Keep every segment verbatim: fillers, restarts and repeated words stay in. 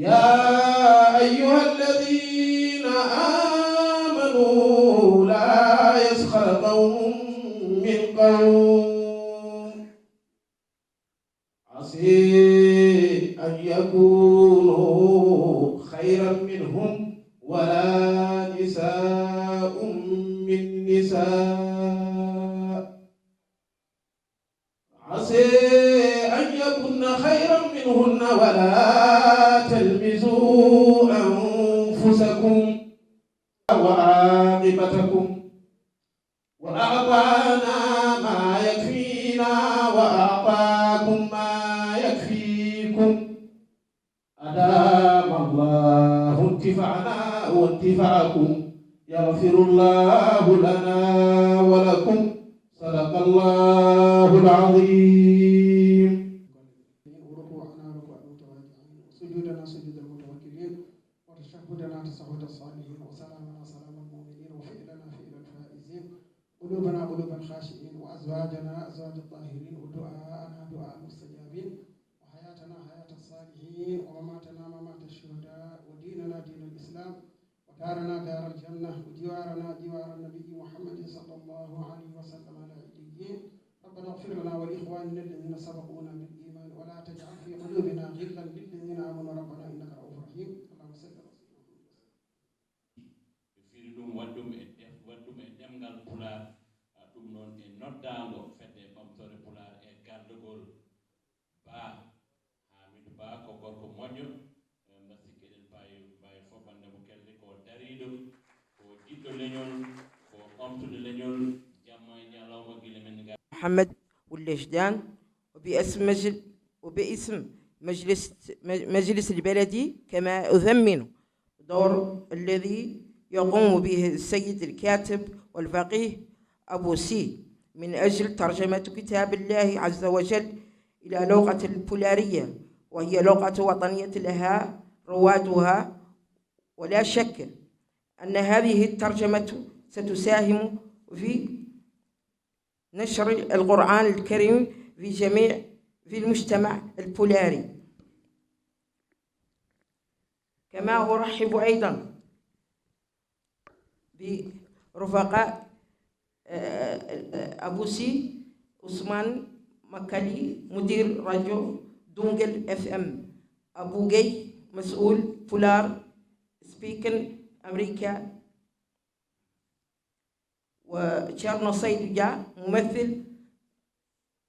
يا أيها الذين آمنوا لا يسخر قوم من قوم عسى أن يكونوا خيرا منهم ولا نساء من نساء عسى أن يكن خيرا منهن ولا تلمزوا أنفسكم وعاقبتكم وأعطانا ما يكفينا وأعطاكم ما يكفيكم أدام الله انتفعنا وانتفعكم. يغفر الله لنا ولكم. صدق الله العظيم. وركوعنا ركوع المتواضعين، وسجودنا سجود المتوكلين، وتشهدنا تشهد الصالحين، وسلامنا سلام المؤمنين، وفعلنا فعل الفائزين، قلوبنا قلوب الخاشعين، وأزواجنا أزواج الطاهرين، ودعاءنا دعاء المستجابين، وحياتنا حياة الصالحين، ومماتنا ممات الشهداء، وديننا دين الإسلام، ودارنا دار الجنة، وجوارنا جوار النبي محمد صلى الله عليه وسلم على عليين. ربنا اغفر لنا ولإخواننا الذين سبقونا بالإيمان ولا تجعل في قلوبنا غلا للذين آمنوا ربنا إنك رؤوف رحيم. اللهم صل على سيدنا محمد. Ɓe firi ɗum, waɗi ɗum e def-, waɗi ɗum e ɗemngal Pulaar. Ah, ɗum noon e noddaango Fedde Ɓamtoore Pulaar e gardagol Ba, Hamidou Ba ko gorko moƴƴo. Eh, mbaɗa sikki eɗen mbaawi, mbaawi fof bannde mo kelle ko dariiɗo, ko jiɗɗo leñol, ko ɓamtuɗo leñol, jamma e ñalawma gila men ngar. محمد واللجدان وباسم مجل وباسم مجلس مجلس البلدي كما أثمن دور الذي يقوم به السيد الكاتب والفقيه أبو سي من أجل ترجمة كتاب الله عز وجل إلى لغة البولارية وهي لغة وطنية لها روادها ولا شك أن هذه الترجمة ستساهم في نشر القرآن الكريم في جميع في المجتمع البولاري كما أرحب أيضا برفقاء أبو سي عثمان مكالي مدير راديو دونجل اف ام أبو جي مسؤول بولار سبيكن أمريكا وتشيرنو سيد جا ممثل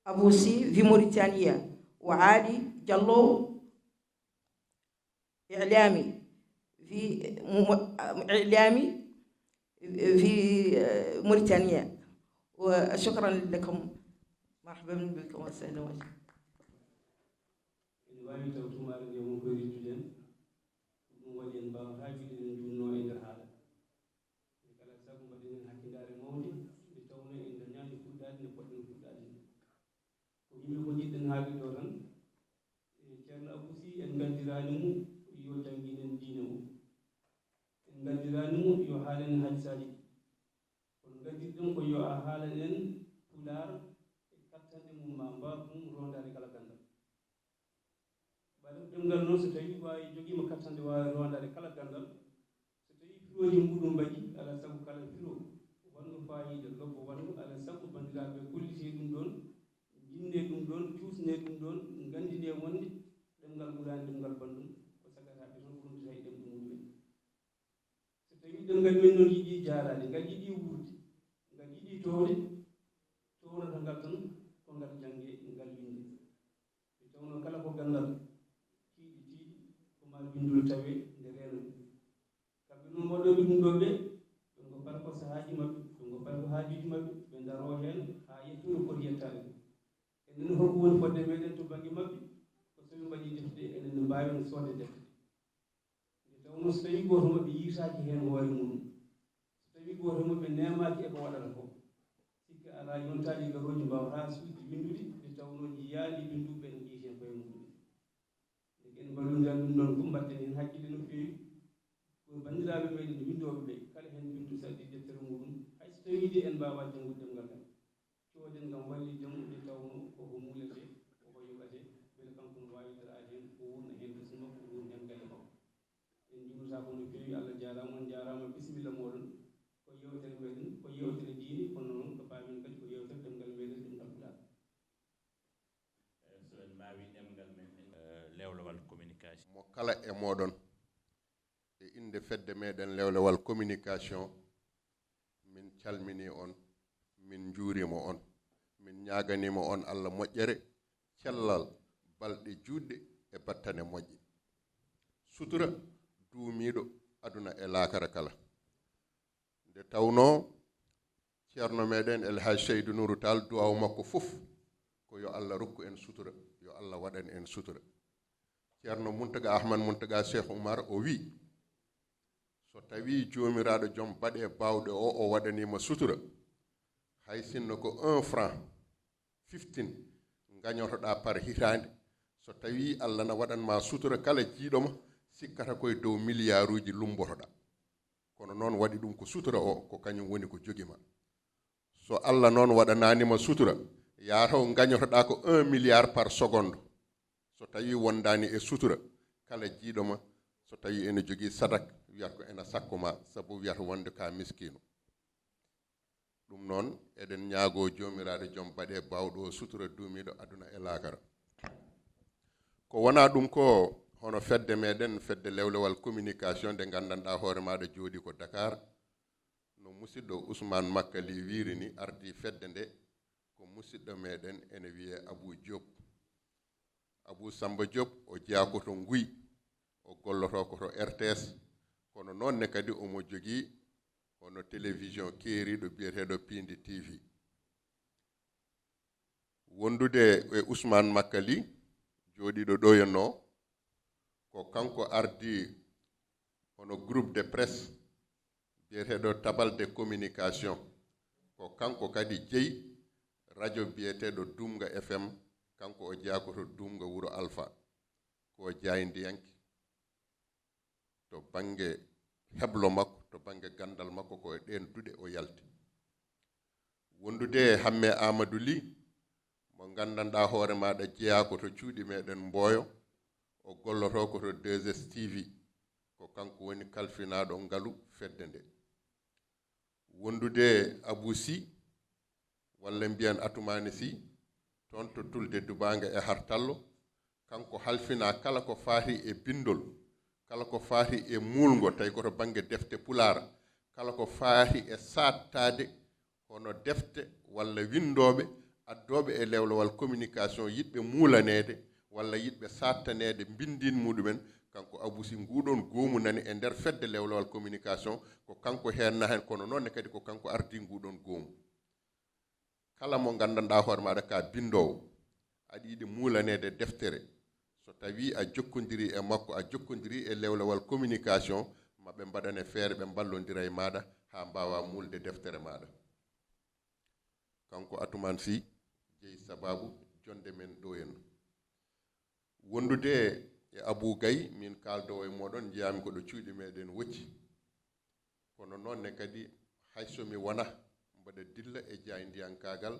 أبو سي في موريتانيا وعلي جلو إعلامي في إعلامي في موريتانيا وشكرا لكم مرحبا بكم وسهلا وسهلا ene waawi taw tumaare nde won koye rejjude en ɗum waɗi en mbaawata wiide en njunnoo e nder haala. Nde kala sabu mbaɗen heen hakkindaare mawnde nde tawnoo en ndañaani fuɗɗaade nde poɗɗen fuɗɗaade nde. Ko yimɓe ko njiɗɗen haalde ɗo tan, e Ceerno Abou Sy en nganndiraani mo yo janngin en diine mum, en nganndiraani mo yo haal en hadiisaaji ɗi, kono nganndirɗen ko yo a haalan en pulaar e kattanɗe mum maa mbaaw ɗum roondaade kala ganndal. Ɓalew ɗemngal noon so tawii waawi jogiima kattanɗe waawi roondaade kala ganndal, so tawii pirooji muɗum mbaɗi, alaa sago kala piro waɗngo faayiida, lobbo waɗngo, alaa sago banndiraaɓe ɓee kollitee ɗum ɗoon, njinnee ɗum ɗoon, cuusnee ɗum ɗoon, nganndinee wonde ɗemngal ɓuraani ɗemngal banndum, ko sagataaɓe tan ɓurnata e ɗemɗe mumen. So tawii ɗemngal men noon yiɗii jaaraade, ngal yiɗii wuurde, ngal yiɗii toowde, toowrata ngal tan ko ngal janngee, ngal winndee. Nde tawnoo kala ko ganndal, tiiɗi tiiɗi, ko maa winndol tawee nde reenoo. Kamɓe noon waɗooɓe ɗum ɗoo ɓee, ɓe ngoppata ko sahaaji maɓɓe, ɓe ngoppata ko haajuuji maɓɓe, ɓe ndaroo heen haa yetto ɗo poti yettaade ɗoo. Enen holko woni fodde meɗen to bannge maɓɓe? Ko so ɓe mbaɗii defte ɗee, enen ne mbaawen soodde defte ɗee. Nde tawnoo so tawii gooto maɓɓe yiytaaki heen hoore mum, so tawii gooto maɓɓe neemaaki e ko waɗata ko, sikke alaa yontaade garooji mbaawataa suuɗi winndude nde tawnoo njiyaaɗi winnduɓe ɓee njiyii heen koye mumen. Ndeke en mballondirat ɗum ɗoon fof, mbaɗten heen hakkille no feewi. Ko banndiraaɓe meɗen winndooɓe ɓee, kala heen winndu saɗi deftere muɗum, hay so tawii de en mbaawaa janngude ɗemngal ngal, cooden ngam wallitde mo nde tawnoo koko muuletee, koko yoɓatee, mbele kanko no waawi daraade heen, o wuurna heen ɓesngu makko, o wuurna heen galle makko. On njaaraama, bisimilla mooɗon. Ko yewtere meɗen, ko yewtere diine, kono noon ko paamin kadi ko yewtere ɗemngal meɗen, ɗemngal Pulaar. Eh, so en mbaawi ɗemngal men, eh, lewlewal communication. Mo kala e mooɗon, e innde fedde meɗen lewlewal communication, min calminii on, min njuuriima on, min ñaaganiima on Allah moƴƴere, cellal, balɗe juutɗe e battane moƴƴe. Sutura duumiiɗo aduna e laakara kala. Nde tawnoo Ceerno meɗen El Hadj Seydou Nourou Tall, duwaaw makko fof ko yo Allah rokku en sutura, yo Allah waɗan en sutura. Ceerno Mountaga Ahmad Mountaga Cheikh Oumar o wi, so tawii Joomiraaɗo Joom Baɗe Baawɗe o, o waɗaniima sutura, hay sinno ko un franc fifteen ngañotoɗaa par hitaande, so tawii Allah na waɗan ma sutura, kala jiiɗo ma sikkata koye dow miliyaaruuji lummbotoɗaa. Kono noon waɗi ɗum ko sutura o, ko kañum woni ko jogi ma. So Allah noon waɗanaani ma sutura, yaa taw ngañotoɗaa ko un milliard par seconde. So tawii wondaani e sutura, kala jiiɗo ma, so tawii ene jogii sadak, wiyata ko ene sakko ma, sabu wiyata wonde ka miskiino. Ɗum noon, eɗen ñaagoo Joomiraaɗo Joom Baɗe Baawɗo o sutura duumiiɗo aduna e laakara. Ko wonaa ɗum ko hono fedde meɗen, fedde lewlewal communication nde nganndanɗaa hoore maaɗa jooɗii ko Dakar, no musidɗo Ousmane Makka Ly wiiri ni, ardii fedde nde ko musidɗo meɗen ene wiyee Abou Diop. Abou Samba Diop, o jeyaa ko to Nguy, o gollotoo ko to R T S, kono noon ne kadi omo jogii hono télévision keeriiɗo biyeteeɗo Piindi T V. Wondude e Ousmane Makka Ly, jooɗiiɗo ɗo henno, ko kanko ardii hono groupe de presse biyeteeɗo Tabal de communication. Ko kanko kadi jeyi radio biyeteeɗo Duumga F M, kanko o jeyaa ko to Duumga Wuro Alfa. Ko jaayndiyanke to bannge heblo makko, to bannge ganndal makko, ko e ɗeen duɗe o yalti. Wondude e Hamme Amadou Ly, mo nganndanɗaa hoore maaɗa jeyaa ko to cuuɗi meɗen Mboyo, o gollotoo ko to deux S T V, ko kanko woni kalfinaaɗo ngalu fedde nde. Wondude e Abou Sy, walla mbiyen Atoumane Sy, toon to Tulde Dubaanga e Hartallo, kanko halfinaa kala ko faati e binndol, kala ko faati e muulngo, tawi ko to bannge defte Pulaar, kala ko faati e saattaade hono defte walla winndooɓe, addooɓe e lewlewal communication, yiɗɓe muulaneede walla yiɗɓe saattaneede mbinndiin muɗumen, kanko Abou Sy, nguɗoon goomu nani e nder fedde lewlewal communication, ko kanko heen na heen, kono noon ne kadi ko kanko ardii nguɗoon goomu. Kala mo nganndanɗaa hoore maaɗa ka binndoowo, aɗa yiɗi muulaneede deftere, so tawii a jokkondirii e makko, a jokkondirii e lewlewal communication, ma ɓe mbaɗane feere, ɓe mballondira e maaɗa haa mbaawaa muulde deftere maaɗa. Kanko Atoumane Sy jeyi sabaabu jonnde men ɗo henno. Wondude e Abou Gaye, min kaaldoowo e mooɗon, njeyaami ko ɗo cuuɗi meɗen Wocci. Kono noon ne kadi, hay so mi wona, mbaɗa dilla e jaayndiyankaagal,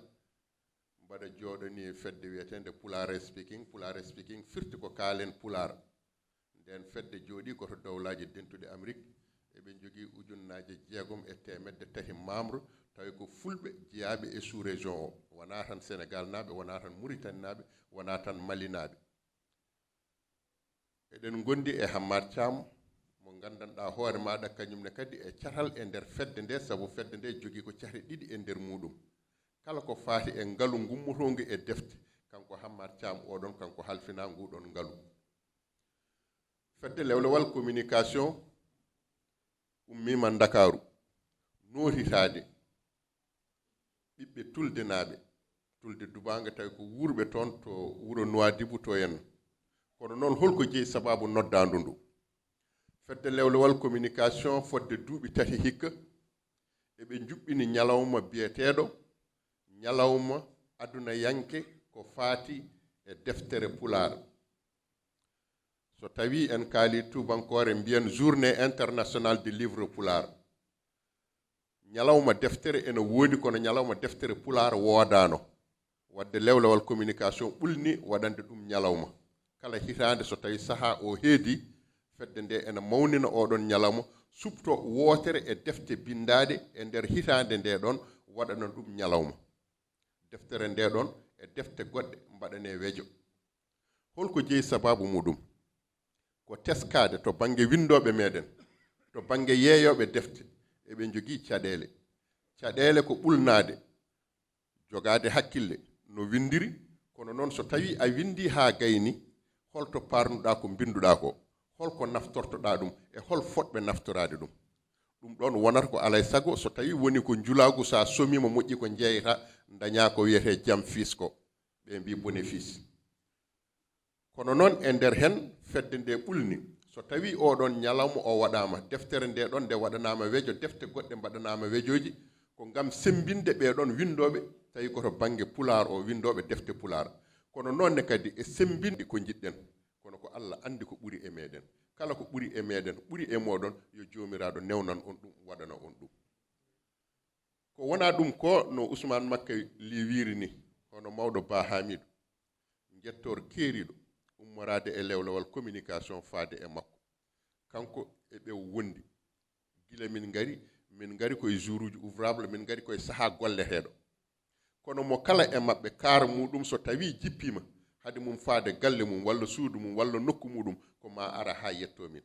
mbaɗa jooɗanii e fedde wiyeteende Pulaar Speaking. Pulaar Speaking firti ko kaalen Pulaar. Ndeen fedde jooɗii ko to Dowlaaji Dentuɗi Amrik. Eɓe njogii ujunnaaje jeegom e teemedde tati membre, tawi ko fulɓe jeyaaɓe e sous-région o. Wonaa tan Senegaalnaaɓe, wonaa tan Muritaninaaɓe, wonaa tan Malinaaɓe. Eɗen ngondi e Hammar Thiam, mo nganndanɗaa hoore maaɗa, kañum ne kadi e catal e nder fedde nde, sabu fedde nde jogii ko cate ɗiɗi e nder muɗum. Kala ko faati e ngalu ngummotoongu e defte, kanko Hammar Thiam oɗon, kanko halfinaa nguɗon ngalu. Fedde lewlewal communication ummiima Ndakaaru, nootitaade ɓiɓɓe Tuldenaaɓe, Tulde Dubaanga, tawi ko wuurɓe toon to wuro Nouadhibou to en. Kono noon, holko jeyi sabaabu noddaandu ndu? Fedde lewlewal communication fodde duuɓi tati hikka, eɓe njuɓɓini ñalawma biyeteeɗo ñalawma adunayanke ko faati e deftere Pulaar. So tawii en kaalii tuubankoore, mbiyen Journée Internationale du Livre Pulaar. Ñalawma deftere ene woodi, kono ñalawma deftere Pulaar woodaano. Wadde lewlewal communication ɓulni waɗande ɗum ñalawma. Kala hitaande, so tawii sahaa o heedi, Fedde nde ena mawnina oɗon ñalawma, suɓto wootere e defte binndaaɗe e nder hitaande nde ɗon, waɗana ɗum ñalawma. Deftere nde ɗon e defte goɗɗe mbaɗane wejo. Holko jeyi sabaabu muɗum? Ko teskaade to bannge winndooɓe meɗen, to bannge yeeyooɓe defte, eɓe njogii caɗeele. Caɗeele ko ɓulnaade, jogaade hakkille no winndiri, kono noon so tawii a winndii haa gayni, holto paarnuɗaa ko mbinnduɗaa ko? Holko naftortoɗaa ɗum e hol fotɓe naftoraade ɗum? Ɗum ɗoon wonata ko alay sago so tawii woni ko njulaagu, so a somiima moƴƴi ko njeeyata, ndañaa ko wiyetee jam fiis ko, ɓe mbii bénéfice. Kono noon e nder heen fedde nde ɓulni, so tawii oɗon ñalawma o waɗaama, deftere nde ɗon nde waɗanaama wejo, defte goɗɗe mbaɗanaama wejooji, ko ngam semmbinde ɓee ɗon winndooɓe, tawi ko to bannge pulaar o winndooɓe defte pulaar. Kono noon ne kadi e semmbinde ko njiɗɗen, kono ko Allah anndi ko ɓuri e meɗen. Kala ko ɓuri e meɗen, ɓuri e moɗon, yo Joomiraaɗo newnan on ɗum, waɗana on ɗum. Ko wonaa ɗum ko no Usmaan Makka Li wiiri ni, hono mawɗo Ba Hamiidu, njettoor keeriiɗo ummoraade e lewlewal communication faade e makko. Kanko e ɓe wondi. Gila min ngari, min ngari koye jouruuji ouvrable, min ngari koye sahaa golleteeɗo. Kono mo kala e maɓɓe, kaar muɗum so tawii jippiima, hade mum faade galle mum, walla suudu mum, walla nokku muɗum, ko ma ara haa yetto min.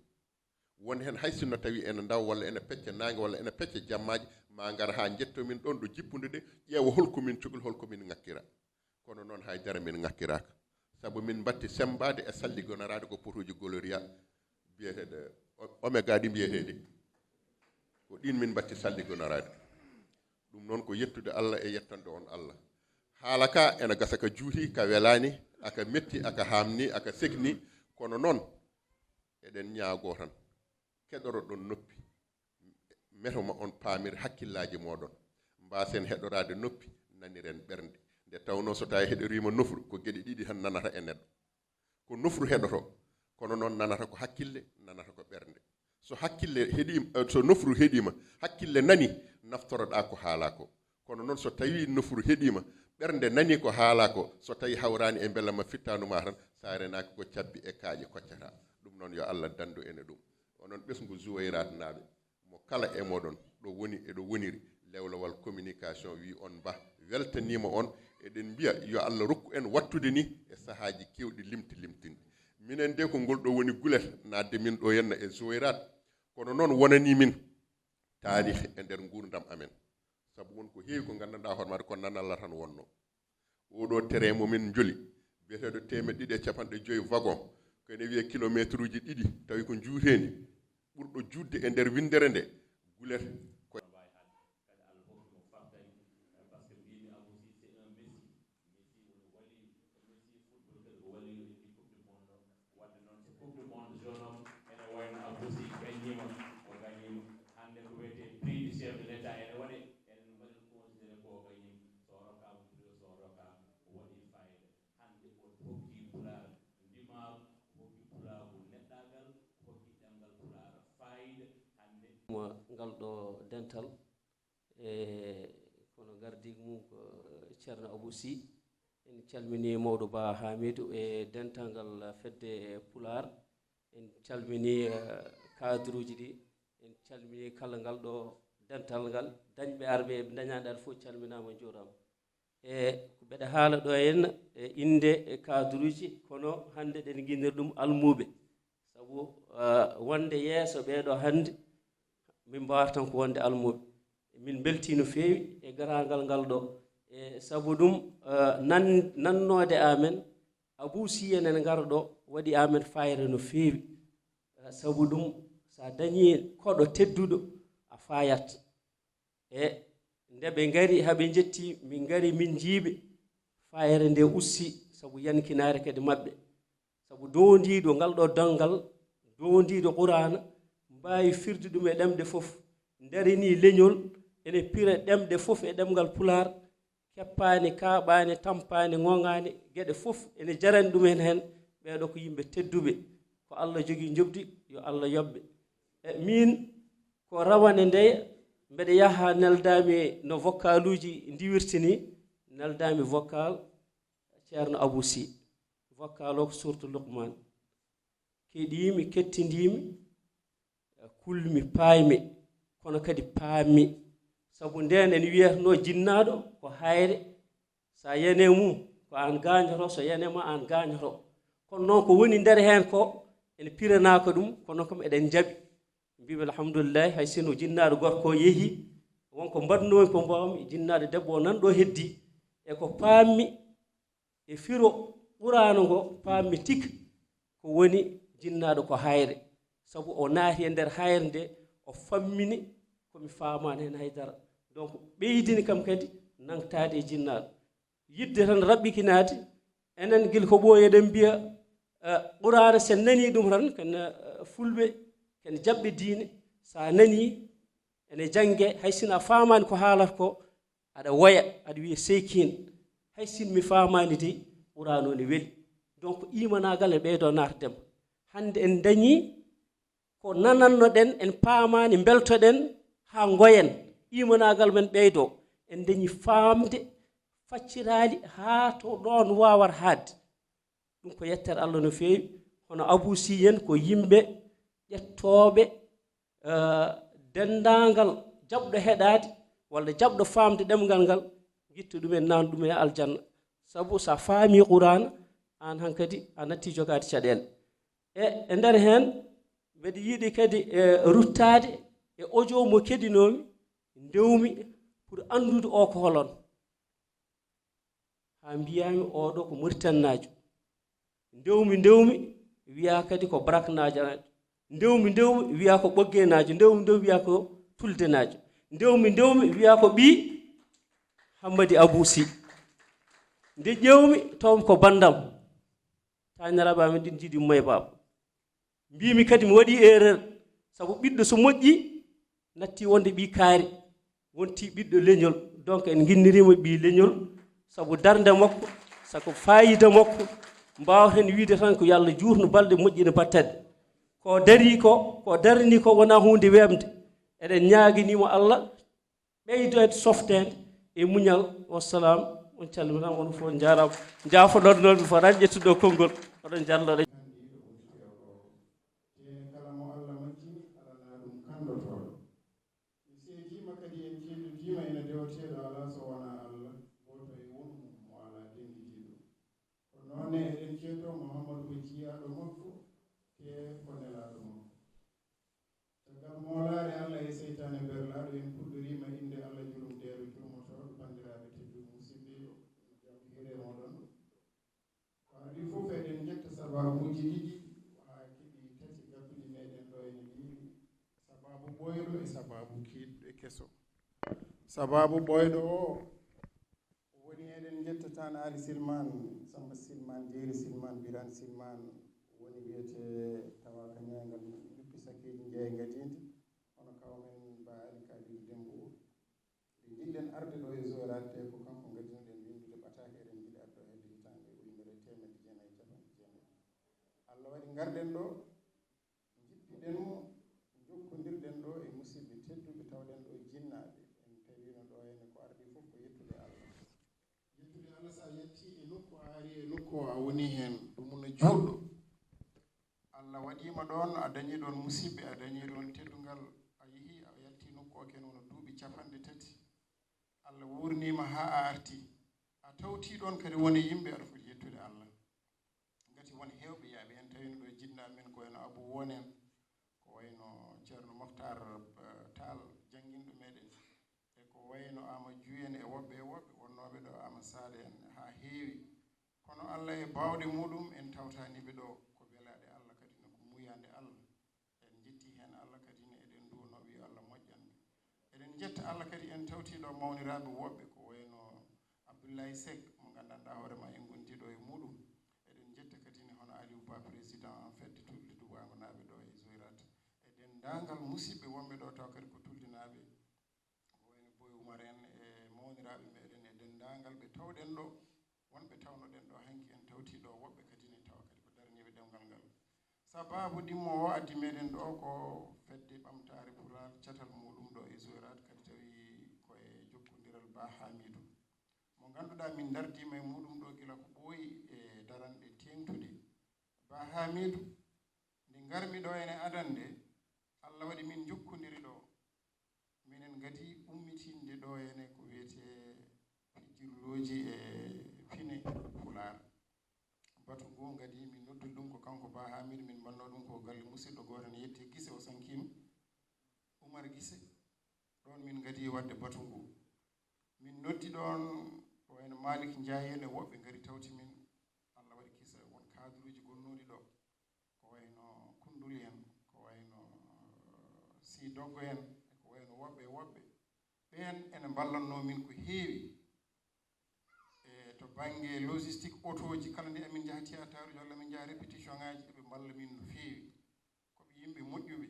Won heen hay sinno tawii ena ndawa, walla ena pecca naange, walla ena pecca jammaaji, ma ngar haa njetto min ɗoon ɗo jippude ɗe, ƴeewa hol ko min cokli, hol ko min ŋakkira. Kono noon hay dara min ŋakkiraaka. Sabu min mbatti semmbaade e salligonoraade ko potuuji Gloria, biyeteeɗe O-, Omega ɗi mbiyeteeɗi. Ko ɗiin min mbatti salligonoraade. Ɗum noon ko yettude Allah e yettonde on Allah. Haala ka ena gasa ka juuti, ka welaani, aka metti, aka haamni, aka sekni, kono noon eɗen ñaagoo tan, keɗoro ɗon noppi, meto ma on paamir hakkillaaji mooɗon, mbaasen heɗoraade noppi, naniren ɓernde. Nde tawnoo so tawii heɗoriima nofru, ko geɗe ɗiɗi tan nanata e neɗɗo. Ko nofru heɗoto, kono noon nanata ko hakkille, nanata ko ɓernde. So hakkille heɗiima, eh, so nofru heɗiima, hakkille nani, naftoroɗaa ko haalaa ko. Kono noon so tawii nofru heɗiima, ɓernde nani ko haalaa ko, so tawii hawraani e mbela ma fittaandu ma tan, so a renaaki ko cabbi e kaaƴe koccata. Ɗum noon yo Allah danndu en e ɗum. Onon ɓesngu Zuwayraat naaɓe, mo kala e moɗon ɗo woni e ɗo woniri, lewlewal communication wi on mba weltaniima on. Eɗen mbiya yo Allah rokku en wattude ni e sahaaji keewɗi limti limtinɗi. Minen de ko ngol ɗo woni gulet naatde min ɗo henna e Zuwayraat, kono noon wonanii min taarih e nder nguurndam amen. Sabu won ko heewi ko nganndanɗaa hoore maaɗa ko nanalla tan wonnoo. Oɗo terrain mo min njoli, biyeteeɗo teemeɗɗe ɗiɗi e capanɗe joyi wagon, ko ene wiyee kilomeetruuji ɗiɗi, tawi ko njuuteendi, ɓurɗo juutde e nder winndere nde, gulet ko Messi football kadi ko waliyo e ɗi coupe du monde o. Wadde noon so coupe du monde jeune homme ene wayno Abou Sy gaññiima, o gañiima. Hannde ko wiyetee prix du chef de l'État ene waɗe, enen mbaɗen considéré ko o gañiima. So o rokkaama prix o, so o rokkaama, o waɗi fayida. Hannde o hokki pulaar ndimaagu, hokki pulaagu neɗɗaagal, hokki ɗemngal pulaar fayida. Hannde ngal ɗo dental e kono gardiigu mum ko Ceerno Abou Sy. En calminii mawɗo Ba Hamidou e dental ngal fedde Pulaar. En calminii, eh, cadre uji ɗi. En calminii kala ngal ɗo dental ngal. Dañɓe arɓe, ɓe dañaani ar fof calminaama, njuuraama. E ko mbeɗa haala ɗo henna e innde e cadre uji, kono hannde ɗen nginnir ɗum almuuɓe. Sabu, ah, wonde yeeso ɓee ɗo hannde, min mbaawata tan ko wonde almuuɓe. Min mbeltii no feewi e garaangal ngal ɗo. E sabu ɗum, ah, nan-, nannoode amen, Abuu Siyee nana ngara ɗo, waɗi amen fayre no feewi. Ah, sabu ɗum, so a dañii koɗo tedduɗo, a fayat. E nde ɓe ngari, haa ɓe njetti, min ngari, min njii ɓe, fayre nde usti, sabu yankinaare kadi maɓɓe. Sabu downdiiɗo ngal ɗo danngal, downdiiɗo Quraana, mbaawi firde ɗum e ɗemɗe fof, ndarinii leñol, ene pira ɗemɗe fof e ɗemngal Pulaar, keppaani, kaaɓaani, tampaani, ŋoŋaani, geɗe fof ene jarani ɗum en heen. Ɓee ɗo ko yimɓe tedduɓe, ko Allah jogii njoɓdi, yo Allah yoɓ ɓe. E miin, ko rawane nde mbeɗa yaha, neldaami no vocaluuji ndiwirta nii, neldaami vocal Ceerno Abuu Sy. Vocal o ko suurtu Luqmaan. keɗiimi, kettindiimi, kulmi, paaymi, kono kadi paammi. Sabu ndeen en wiyatno jinnaaɗo ko hayre, so a yani e mum, ko aan gaañoto, so yani e ma, aan gaañoto. Kono noon, ko woni nder heen ko, en piranaaka ɗum, kono kam eɗen njaɓi. Mbiimi, alhamdulillahi, hay sinno jinnaaɗo gorko o yehi, won ko mbaɗnoomi ko mbaawmi, jinnaaɗo debbo o nan ɗo heddi, e ko paammi, e firo Quraana ngo, paammi tik ko woni jinnaaɗo ko hayre. Sabu o naati e nder hayre nde, o fammini ko mi faamaani heen hay dara. Donc, ɓeydini kam kadi nangtaade e jinnaaɗo. Yiɗde tan raɓɓikinaade, enen gila ko ɓooyi eɗen mbiya, eh, Quraana, so en nanii ɗum tan, ken, eh, fulɓe, ken jaɓɓe diine, so a nanii, ene jannge, hay sinno a faamaani ko haalata ko, aɗa woya, aɗa wiya seykiin, hay sinno mi faamaani dey, Quraana o ne weli. Donc, imanaagal ne ɓeydoo naatde ma. Hannde en dañii ko nanannoɗen, en paamaani, mbeltoɗen haa ngoyen, imanaagal men ɓeydoo. En dañii faamde facciraali haa to ɗoon waawata haadde. Ɗum ko yettere Allah no feewi. Hono Abuu Sii en ko yimɓe ƴettooɓe, eh, denndaangal jaɓɗo heɗaade walla jaɓɗo faamde ɗemngal ngal, ngitta ɗumen, naatna ɗum e aljanna. Sabu so a faamii Quraana, aan hankadi a nattii jogaade caɗeele. E, e nder heen, mbeɗa yiɗi kadi, eh, ruttaade e audio mo keɗinoomi, ndewmi pour anndude o ko holon. Haa mbiyaami, "Oɗo ko Mauritannaajo." Ndewmi, ndewmi, wiyaa kadi ko Braknaajo. Ndewmi, ndewmi, wiyaa ko Ɓoggeenaajo. Ndewmi, ndewmi, wiyaa ko Tuldenaajo. Ndewmi, ndewmi, wiyaa ko ɓii Hammadi Abuu Sii. Nde ƴeewmi, tawmi ko banndam. Taaniraaɓe amen ɗin njiɗi umma e baaba. Mbiimi kadi mi waɗii erreur, sabu ɓiɗɗo so moƴƴi, natti wonde ɓii kaari, wonti ɓiɗɗo leñol. Donc, en nginniriima ɓii leñol, sabu darnde makko, sabu faayiida makko, mbaawten wiide tan ko yo Allah juutnu balɗe, moƴƴina battane. Ko darii ko, ko daranii ko wonaa huunde weeɓnde. Eɗen ñaaganii mo Allah ɓeydoyde softeende e muñal. Wassalam, on calminaama, on fof njaaraama. Njaafoɗon noon, mi fotani ƴettude o konngol, oɗon njallo. Te kala mo Allah majjini, alanaa ɗum kanndotooɗo. Mi seediima kadi, en ceedodiima ena deweteeɗo alaa so wonaa Allah, gooto e won mum mo alaa dennditiiɗo. Ko noon ne eɗen ceedoo Muhammadu ko jiyaaɗo makko, te ko nelaaɗo makko. Caggal moolaare Allah e seytaane berlaaɗo, en puɗɗoriima innde Allah, julum deeɗo jurmotooɗo. Banndiraaɓe tedduɓe, musidɓe, yo jam hiire moɗon. Ko adii fof, eɗen njetta sabaabuuji ɗiɗi haa keɓi tati gabbuɗi meɗen ɗo ene mbiyi, sabaabu ɓooyɗo e sabaabu kiiɗɗo e keso. Sabaabu ɓooyɗo o, o woni, eɗen njetta tan Aali Silmaan, Sammba Silmaan, Jeeri Silmaan, Biraan Silmaan, woni wiyetee tawa ka ñayngal Juppi Sakkeeji Njeey Ngadiindi, hono kaw men Ba Aali Kaabiidu Dembo. Nde njiɗɗen arde ɗo e Zoyrat, te ko kanko ngadinoɗen winndude ɓataake, eɗen njiɗi arde ɗo hedde hitaande ujunere e teemedde jeenayi e capanɗe jeenayi. Allah waɗi ngarɗen ɗo, njippiɗen mo, njokkondirɗen ɗo e musidɓe tedduɓe, tawɗen ɗo e jinnaaɓe. En tawiino ɗo henne ko ardii fof ko yettude Allah. Yettude Allah, so a yettii e nokku, a arii e nokku o, a wonii heen, ɗum no juutɗo. Allah waɗiima ɗoon, a dañii ɗoon musidɓe, a dañii ɗoon teddungal, a yehii, a yaltii nokku o, ken wano duuɓi capanɗe tati. Allah wuurniima haa a artii. A tawtii ɗoon kadi won e yimɓe, aɗa foti yettude Allah. Ngati won heewɓe yaaɓe heen, tawiino ɗo jinnaaɓe men, ko wayno Abuu Won en, ko wayno Ceerno Moktaar, eh, Taal, jannginɗo meɗen, e ko wayno Aama Juuy en e woɓɓe e woɓɓe wonnooɓe ɗo, Aama Saade en haa heewi. Kono Allah e baawɗe muuɗum, en tawtaani ɓe ɗo. Ko belaaɗe Allah, kadi ne ko muuyaande Allah. En njettii heen Allah, kadi ne eɗen nduwonoo, wi Allah moƴƴan ɓe. Eɗen njetta Allah kadi, en tawtii ɗo mawniraaɓe woɓɓe, ko wayno Abdoulaye Seck, mo nganndanɗaa hoore ma en ngonndi ɗo e muuɗum. Eɗen njetta kadi ne hono Aliou Ba, président fedde tulɓe duwaangonaaɓe ɗo e Zoyrat. E denndaangal musidɓe wonɓe ɗo, taw kadi ko tulɗinaaɓe. Ko wayno Boy Oumar en e mawniraaɓe meɗen e denndaangal ɓe tawɗen ɗo, wonɓe tawnoɗen ɗo hanki, en tawtii ɗo woɓɓe kadi ne tawa kadi ko daraniiɓe ɗemngal ngal. Sabaabu ɗimmo o addi meɗen ɗo ko fedde ɓamtaare Pulaar, catal muuɗum ɗo e Zoyrat, kadi tawi ko e jokkondiral Ba Hamidou, mo ngannduɗaa min ndardiima e muuɗum ɗo gila ko ɓooyi e daranɗe teeŋtuɗe. Ba Hamidou, Ngarmi ɗo ene adannde, Allah waɗi min njokkondiri ɗo. Minen ngadi ummitinde ɗo ene ko wiyetee pijirlooji e pine Pulaar. Batu ngu ngadi min noddiri ɗum ko kanko Ba Hamidou, min mbanno ɗum ko galle musidɗo gooto ne yetti Gise, o sankiima, Umar Gise. Ɗoon min ngadi waɗde batu ngu. Min noddi ɗoon ko wayno Malik Ndiaye en e woɓɓe ngari tawti min. Allah waɗi kisa won cadre uji gonnooɗi ɗo. Ko wayno Kunduli en, ko wayno Sy Doggo en, e ko wayno woɓɓe e woɓɓe. Ɓeen ene mballannoo min ko heewi. E to bannge logistique, otooji, kala nde amin njaha théâtre uji walla min njaha répétition ŋaaji, eɓe mballa min no feewi. Ko ɓe yimɓe moƴƴuɓe.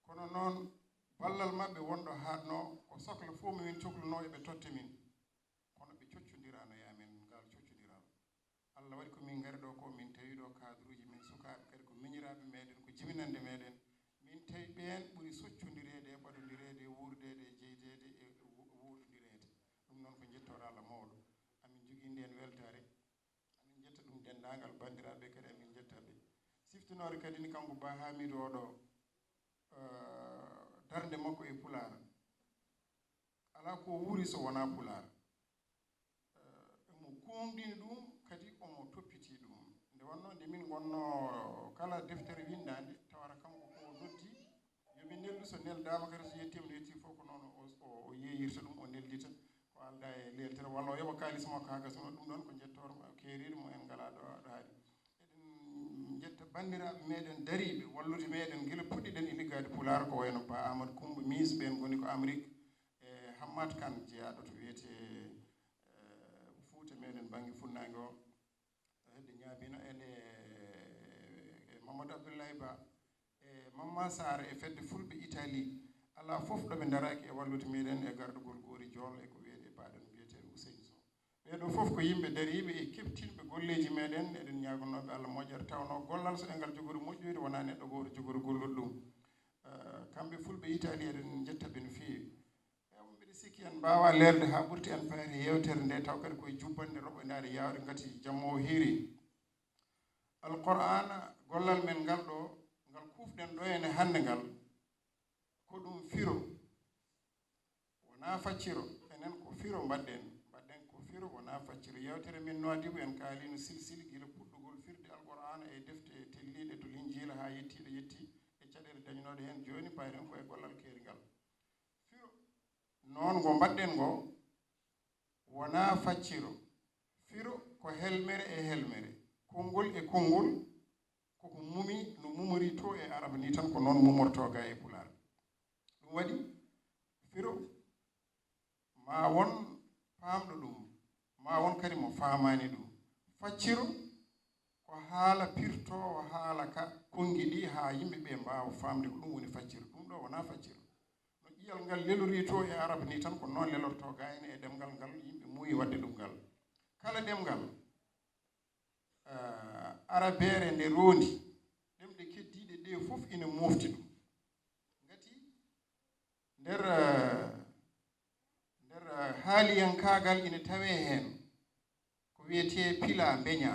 Kono noon, ballal maɓɓe wonɗo haatnoo, ko sokla fof mo min coklunoo eɓe totta min. Kono ɓe coccondiraa no e amen ngaal coccondiral. Allah waɗi ko min ngari ɗo ko, min tawi ɗo cadre uji, min sukaaɓe kadi ko miñiraaɓe meɗen, ko jibinannde meɗen. Min tawi ɓeen ɓuri soccondireede e ɓadondireede e wuurdeede e jeydeede e wo-, woodondireede. Ɗum noon ko njettoor Allah mawɗo. Amin njogii ndeen weltaare. Amin njetta ɗum denndaangal banndiraaɓe kadi, amin njetta ɓe. Siftinoore kadi ni kanko Ba Hamidou oɗo, eh, darnde makko e Pulaar. Alaa ko wuuri so wonaa Pulaar. Eh, omo kuumɗini ɗum, kadi omo toppiti ɗum. Nde wonnoo nde min ngonnoo kala deftere winndaande, tawata kanko ko o noddi, yo min neldu, so neldaama kadi, so yettiima, no yetti fof, ko noon o, o, o yeeyirta ɗum, o neldita, ko aldaa e leeltere, walla o yoɓa kaalis makko haa gasa. Ɗum ɗoon ko njettoor keeriiɗo mo en ngalaa ɗo, ɗo hari. Eɗen njetta banndiraaɓe meɗen dariiɓe wallude meɗen gila puɗɗiɗen e liggaade Pulaar, ko wayno Ba Amadou Coumba Mise, ɓeen ngoni ko Amérique, e Hammat Kane jeyaaɗo to wiyetee, e, Fuuta meɗen bannge funnaange o. Hedde ñaabino en e, e Mamadou Abdoulaye Ba, e Mamma Sarr e fedde Fulɓe Italie. Alaa fof ɗo ɓe ndaraaki e wallude meɗen e gardugol Goori Jool e ko wiyetee baaɗo no mbiyetee Ousseynou Sow. Ɓee ɗoo fof ko yimɓe dariiɓe e keɓtinɓe golleeji meɗen. Eɗen ñaaganoo ɓe Allah moƴƴere, tawnoo gollal so engal jogori moƴƴoyde, wonaa neɗɗo gooto jogori gollude ɗum. Eh, kamɓe Fulɓe Italie, eɗen njetta ɓe no feewi. Ewa, mbiɗa sikki en mbaawaa leerde haa ɓurti en paayde yeewtere nde, taw kadi koye jubbannde roɓo ndaari yaawde ngati jamma o hiiri. Alqur'aana, gollal men ngal ɗo, ngal kuufɗen ɗo ene hannde ngal, ko ɗum firo, wonaa facciro. Enen ko firo mbaɗɗen, mbaɗɗen ko firo, wonaa facciro. Yeewtere men Nouadhibou en kaaliino silsili gila puɗɗugol firde Alqur'aana e defte telliiɗe to Linjiila haa yettiiɗo yetti e caɗeele dañnooɗe heen. Jooni payren ko e gollal keeringal. Firo noon ngo mbaɗɗen ngo wonaa facciro. Firo ko helmere e helmere, konngol e konngol, koko mumi no mumori to e Arab ni tan, ko noon mumorto ga e Pulaar. Ɗum waɗi firo ma won paamɗo ɗum, ma won kadi mo faamaani ɗum. Facciro ko haala pirtoowo haala ka konngi ɗi haa yimɓe ɓe mbaawa faamde ko ɗum woni facciro. Ɗum ɗo wonaa facciro. No ƴiyal ngal lelorii to e Arab ni tan, ko noon lelorto ga ene e ɗemngal ngal yimɓe muuyi waɗde ɗum ngal. Kala ɗemngal, eh, arabeere nde roondi, ɗemɗe keddiiɗe ɗe fof ina moofti ɗum. Ngati nder, eh, nder, eh, haaliyankaagal ina tawee heen ko wiyetee pila mbeña,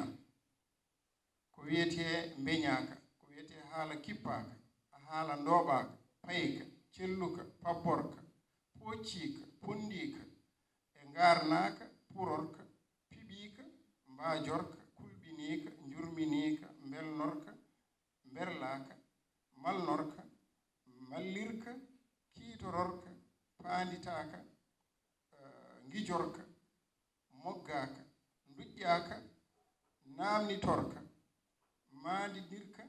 ko wiyetee mbeñaaka, ko wiyetee haala kippaaka, haala ndooɓaaka, payka, celluka, pabborka, poocciika, ponndiika, e ngaarnaaka, purorka, piɓiika, mbaajorka, kulɓiniika, njurminiika, mbelnorka, mberlaaka, malnorka, mallirka, kiitororka, paanditaaka, eh, ngijorka, moggaaka, nduƴƴaaka, naamnitorka, maandinirka,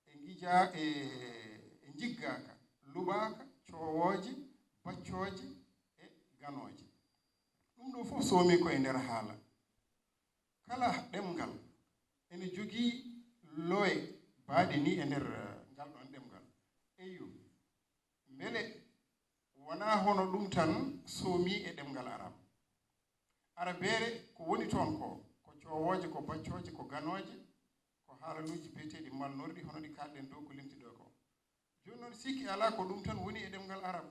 e ngija-, e, e njiggaaka, luɓaaka, coowooje, baccooje, e ganooje. Ɗum ɗo fof soomi ko e nder haala. Kala ɗemngal ene jogii lowe baaɗe ni e nder, eh, ngal ɗoon ɗemngal. Eyyo, mbele wonaa hono ɗum tan soomi e ɗemngal Arab? Arabeere ko woni toon ko, ko coowooje, ko baccooje, ko ganooje, ko haalaluuji biyeteeɗi malnorɗi, hono ɗi kaalɗen dow ko limti ɗo ko. Jooni noon, sikki alaa ko ɗum tan woni e ɗemngal Arab.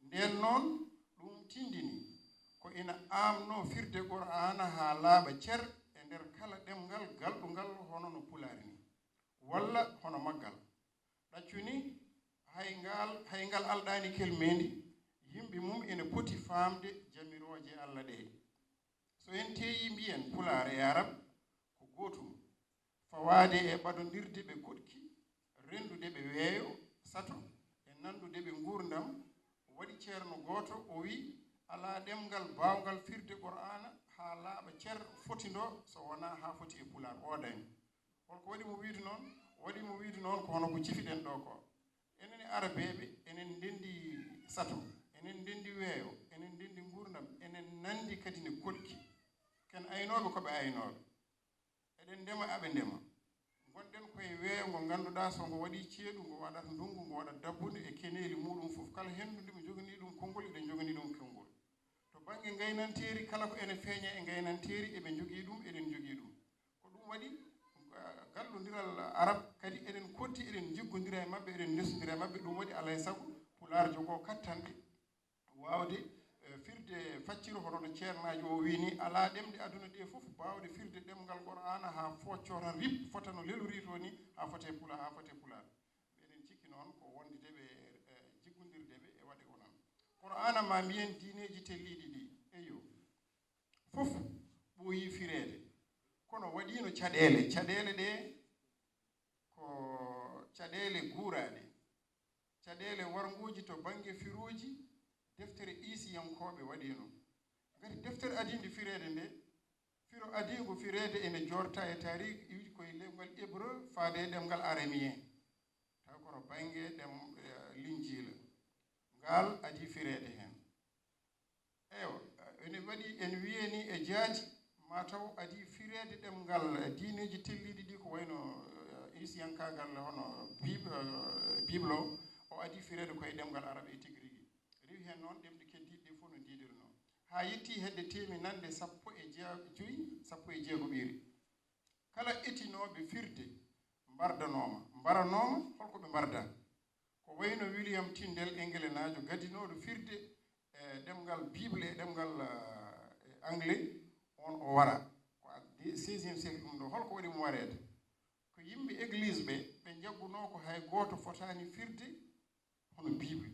Ndeen noon, ɗum tindini ko ina aamnoo firde Qur'aana haa laaɓa cer e nder kala ɗemngal galɗungal hono no Pulaar ni. walla hono maggal. Ɗaccu ni, hay ngal, hay ngal alɗaani kelmeendi, yimɓe mum ene poti faamde jamirooje Alla ɗee. So en teeyii mbiyen Pulaar e Arab ko gootum, fawaade e ɓadondirde ɓe koɗki, renndude ɓe weeyo, sato, e nanndude ɓe nguurndam, waɗi ceerno gooto o wi, alaa ɗemngal baawngal firde Qur'aana haa laaɓa cer fotindoo so wonaa haa foti e Pulaar. O dañi. Holko waɗi mo wiyde noon? Waɗi mo wiyde noon ko hono ko cifiɗen ɗo ko. Enen e Arabeeɓe, enen ndenndi sato, enen ndenndi weeyo, enen ndenndi nguurndam, enen nanndi kadi ne koɗki. Ken aynooɓe ko ɓe aynooɓe. Eɗen ndema, aɓe ndema. Ngonɗen koye weeyo ngo ngannduɗaa so ngo waɗii ceeɗu, ngo waɗat ndunngu, ngo waɗat dabbunde e keneeli muuɗum fof. Kala henndu ndi ɓe njoganii ɗum konngol, eɗen njoganii ɗum konngol. To bannge ngaynanteeri, kala ko ene feeña e ngaynanteeri, eɓe njogii ɗum, eɗen njogii ɗum. Ko ɗum waɗi, ah, gallondiral Arab kadi eɗen kotti, eɗen njiggondira e maɓɓe, eɗen ndesondira e maɓɓe. Ɗum waɗi alaa e sago Pulaar jogoo kattanɗe waawde, eh, firde facciro hono no ceernaajo o wii ni, alaa ɗemɗe aduna ɗe fof baawɗe firde ɗemngal Qur'aana haa foccoo tan rip, fota no lelorii to ni, haa fotee Pulaar, haa fotee Pulaar. Eɗen cikki noon ko wondude ɓe, eh, jiggondirde ɓe e waɗe ko noon. Qur'aana ma mbiyen diineeji telliiɗi ɗi, eyo, fof ɓooyii fireede. Kono waɗiino caɗeele. Caɗeele ɗe ko caɗeele guuraaɗe. Caɗeele warngooji to bannge firooji, deftere iisiyankooɓe waɗiino. Ngati deftere adiinde fireede nde, firo adiingo fireede ene joorta e taariik iwdi koye ɗemngal hébreu faade e ɗemngal aramien. Taw koto bannge ɗem, eh, Linjiila. Ngaal adii fireede heen. Eywa, ene waɗi, en wiyee ni e jaati, ma taw adii fireede ɗemngal diineeji telliiɗi ɗi, ko wayno, eh, iisiyankaagal hono Bib-, eh, Bible o, o adii fireede koye ɗemngal Arab e tigi rigi. Rewi heen noon ɗemɗe keddiiɗe ɗe fof no ndiidirnoo. Haa yettii hedde teeminannde sappo e jee-, joyi, sappo e jeegoɓiire. Kala etinooɓe firde mbardanooma, mbaranooma, holko ɓe mbardaa? Ko wayno William Tyndale, Engelenaajo gadinooɗo firde, e ɗemngal Bible e ɗemngal, eh, anglais, on o wara. Ko addi seizième siècle ɗum ɗo. Holko waɗi mo wareede? Ko yimɓe église ɓe, ɓe njaggunoo ko hay gooto fotaani firde hono Bible.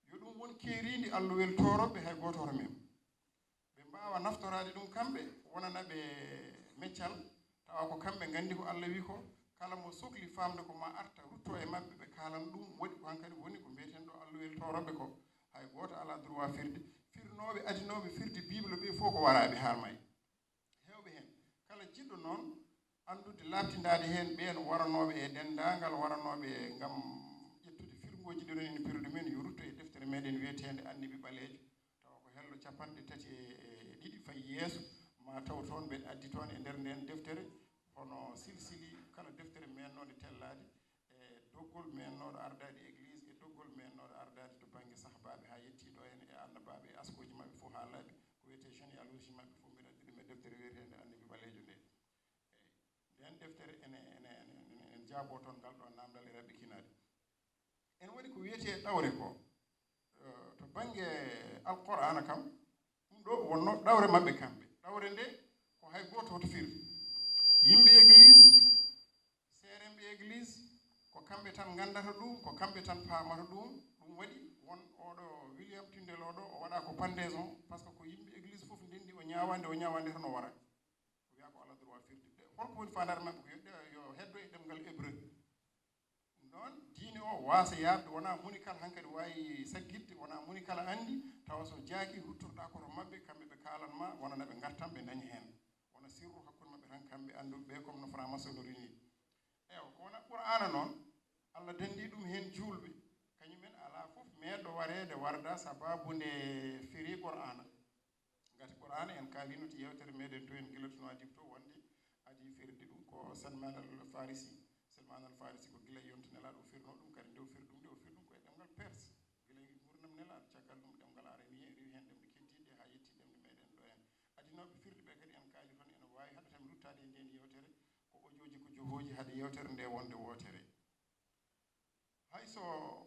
Yo ɗum won keeriindi allowel tooroɓe hay gooto hoto mem. Ɓe mbaawa naftoraade ɗum kamɓe, wonana ɓe meccal, tawa ko kamɓe nganndi ko Alla wi ko, kala mo sokli faamde ko ma arta, rutto e maɓɓe, ɓe kaalan ɗum, waɗi ko hankadi woni ko mbiyeten ɗo allowel tooroɓe ko, hay gooto alaa droit firde. Firnooɓe, adinooɓe firde Bible ɓe fof ko waraaɓe haalmay. Heewɓe heen, kala jiɗɗo noon anndude laaɓtindaade heen ɓeen waranooɓe e denndaangal waranooɓe ngam ƴettude firngooji ɗi ɗon ene piri ɗumen, yo rutto e deftere meɗen wiyeteende Annabi Ɓaleejo, tawa ko hello capanɗe tati e, e ɗiɗi fayi yeeso, ma taw toon mbeɗa addi toon e nder ndeen deftere, hono silsili kala deftere meennoonde tellaade, e doggol meennooɗo ardaade église, e doggol meennooɗo ardaade to bannge sahabaaɓe haa yettii ɗo en e annabaaɓe e askooji maɓɓe fof haa laaɓi, ko wiyetee généalogie maɓɓe fof, mbeɗa addi ɗum e deftere wiyeteende Annabi Ɓaleejo nde. Eyi. Nden deftere ene, ene, ene, ene, ene jaaboo toon ngal ɗo naamndal e raɓɓikinaade. Ene waɗi ko wiyetee ɗawre ko, eh, to bannge Alqur'aana kam, ɗum ɗo wonno ɗawre maɓɓe kamɓe. Ɗawre nde ko hay gooto hoto fir. Yimɓe église, seeremɓe église, ko kamɓe tan nganndata ɗum, ko kamɓe tan paamata ɗum. Ɗum waɗi won oɗo William Tyndale oɗo, o waɗa ko pendaison, par ce que ko yimɓe église fof ndenndi o ñaawaande, o ñaawaande tan o wara. O wiya ko alaa droit firde. Holko woni faandaare maɓɓe? Ko yo, yo heddo e ɗemngal hébreu. Ɗum ɗoon, diine o waasa yaarde, wonaa moni kala hankadi waawi saggitde, wonaa moni kala anndi, tawa so jaaki ruttorɗaa koto maɓɓe, kamɓe ɓe kaalan ma, wonana ɓe ngartam, ɓe ndaña heen. Wona sirru hakkunde maɓɓe tan, kamɓe annduɓe ɓe, comme no franc-maçonnerie ni. Ewa, ko wona Qur'aana noon, Alla danndii ɗum heen juulɓe, kañumen alaa fof meeɗɗo wareede warda sabaabu nde firi Qur'aana. Ngati Qur'aana en kaaliino to yeewtere meɗen to en gila to Nuwaadibu to wonde adii firde ɗum ko Salman al Farisi. Salman al Farisi ko gila yonta Nelaaɗo o firnoo ɗum, kadi nde o firi ɗum nde o firi ɗum ko e ɗemngal Perse. Gila e nguurndam Nelaaɗo, caggal ɗum ɗemngal aramiyee, rewi heen ɗemɗe keddiiɗe haa yetti ɗemɗe meɗen ɗo en. Adinooɓe firde ɓe kadi en kaali toon ene waawi haɗata mi ruttaade e ndeen yeewtere, ko ojooji ko johooji hade yeewtere nde wonde wootere. Hay so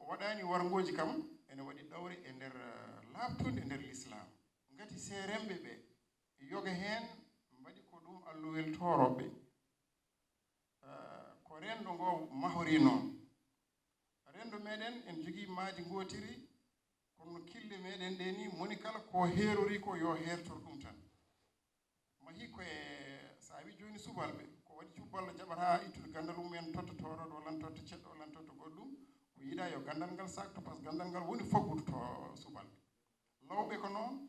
waɗaani warngooji kam, ene waɗi ɗawre e nder, eh, laaɓtunde e nder Lislaam. Ngati seeremɓe ɓe, yoga heen mbaɗi ko ɗum allowel tooroɓe, eh, ko Renndo ngo mahori noon. Renndo meɗen en jogii maadi ngootiri, kono kille meɗen ɗe ni, moni kala ko heerori ko yo heertor ɗum tan. Mahi ko e, so a wi jooni subalɓe, ko waɗi cuballo jaɓata ittude ganndal mum en, totta tooroɗo, walla totta ceɗɗo, walla totta goɗɗum, ko yiɗa yo ganndal ngal sakto, par ce que ganndal ngal woni faggudu to subalɓe. Lawɓe ko noon,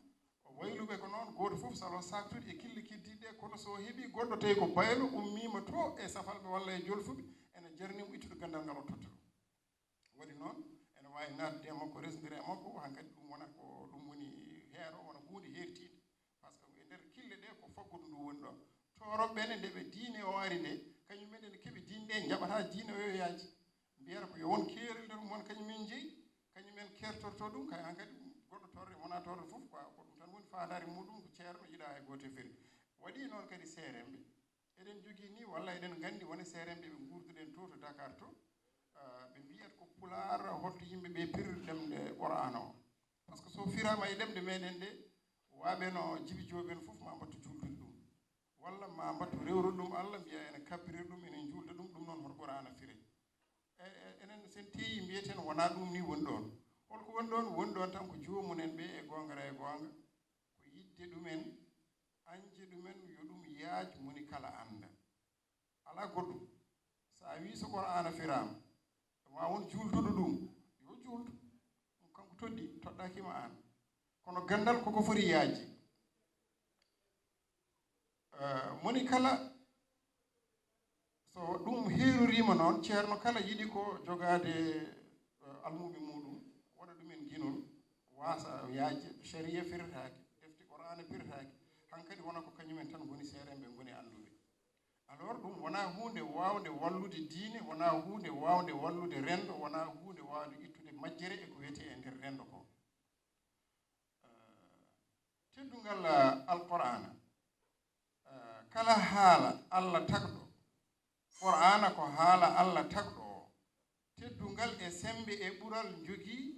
wayluɓe ko noon, gooto fof salo saktude e kille keddiiɗe ɗe, kono so heɓi goɗɗo tawi ko baylo ummiima to e safalɓe walla e jolfuɓe, ene jarnimo ittude ganndal ngal o totta ɗum. Waɗi noon, ene waawi naatde e makko, resndira e makko, hankadi ɗum wona ko ɗum woni heero, wona huunde heertiinde. Par ce que e nder kille ɗe ko faggudu ndu woni ɗo. Tooroɓe ne nde ɓe diine o ari nde, kañum en ene keɓi diine ɗe, njaɓata diine o yo yaaji. Mbiyata ko yo won keerol nder mum, kañum en jeyi, kañum en kertorto ɗum, kay hankadi goɗɗo torre, wona torre fof, quoi, ko ɗum tan woni faandaare muɗum, ko ceerno yiɗa hay gooto e feri. Waɗi noon kadi seeremɓe. Eɗen jogii ni, walla eɗen nganndi wona seeremɓe ɓe nguurduɗen to, to Dakar to, ah, ɓe mbiyat ko pulaar, holto yimɓe ɓe pirri ɗemɗe Qur'aana o. Par ce que so firaama e ɗemɗe meɗen ɗe, waaɓe no Jibi Joob en fof ma mbattu juuldude ɗum. Walla ma mbattu rewrude ɗum Allah, mbiya ene kabbirira ɗum, ene juulda ɗum, ɗum noon hoto Qur'aana fire. E, e, enen sen teyi mbiyeten wona ɗum ni woni ɗoon. Holko woni ɗoon? Woni ɗoon tan ko joomumen ɓe e goonga e goonga. Ko yiɗde ɗumen, añde ɗumen, yo ɗum yaaj moni kala annda. Alaa goɗɗum. So a wii so Qur'aana firaama, ma won juulduɗo ɗum, yo juuldu. Ɗum kanko toɗɗi, toɗɗaaki ma aan. Kono ganndal koko foti yaajde. Eh, moni kala, so ɗum heeroriima noon, ceerno kala yiɗi ko jogaade, eh, almuuɓe muɗum, waɗa ɗumen ginol, waasa yaajde, sariya firtaaki, defte Qur'aana firtaaki, hankadi wona ko kañumen tan ngoni seeremɓe, ngoni annduɓe. Alors, ɗum wona huunde waawnde wallude diine, wona huunde waawnde wallude renndo, wona huunde waawnde ittude majjere e ko wiyetee e nder renndo ko. Eh, teddungal, eh, Alqur'aana, eh, kala haala Allah tagɗo, Qur'aana ko haala Allah tagɗo o. Teddungal e semmbe e ɓural njogii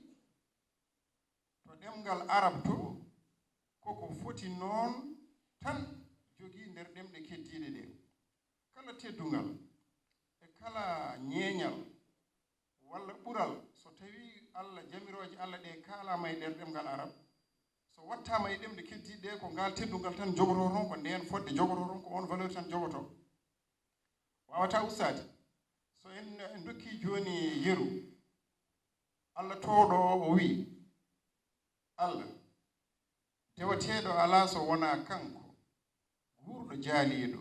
to ɗemngal Arab to, koko foti noon tan jogii nder ɗemɗe keddiiɗe ɗe. Kala teddungal e kala ñeeñal walla ɓural, so tawii Allah, jamirooje Allah ɗe kaalaama e nder ɗemngal Arab, so wattaama e ɗemɗe keddiiɗe ɗe, ko ngaal teddungal tan jogotoo toon, ko ndeen fotde jogotoo toon, ko oon valeur tan jogotoo. Waawataa ustaade. So en, en ndokkii jooni yeru, Allah toowɗo o, o wii, Allah, dewateeɗo alaa so wonaa kanko, guurɗo jaaliiɗo.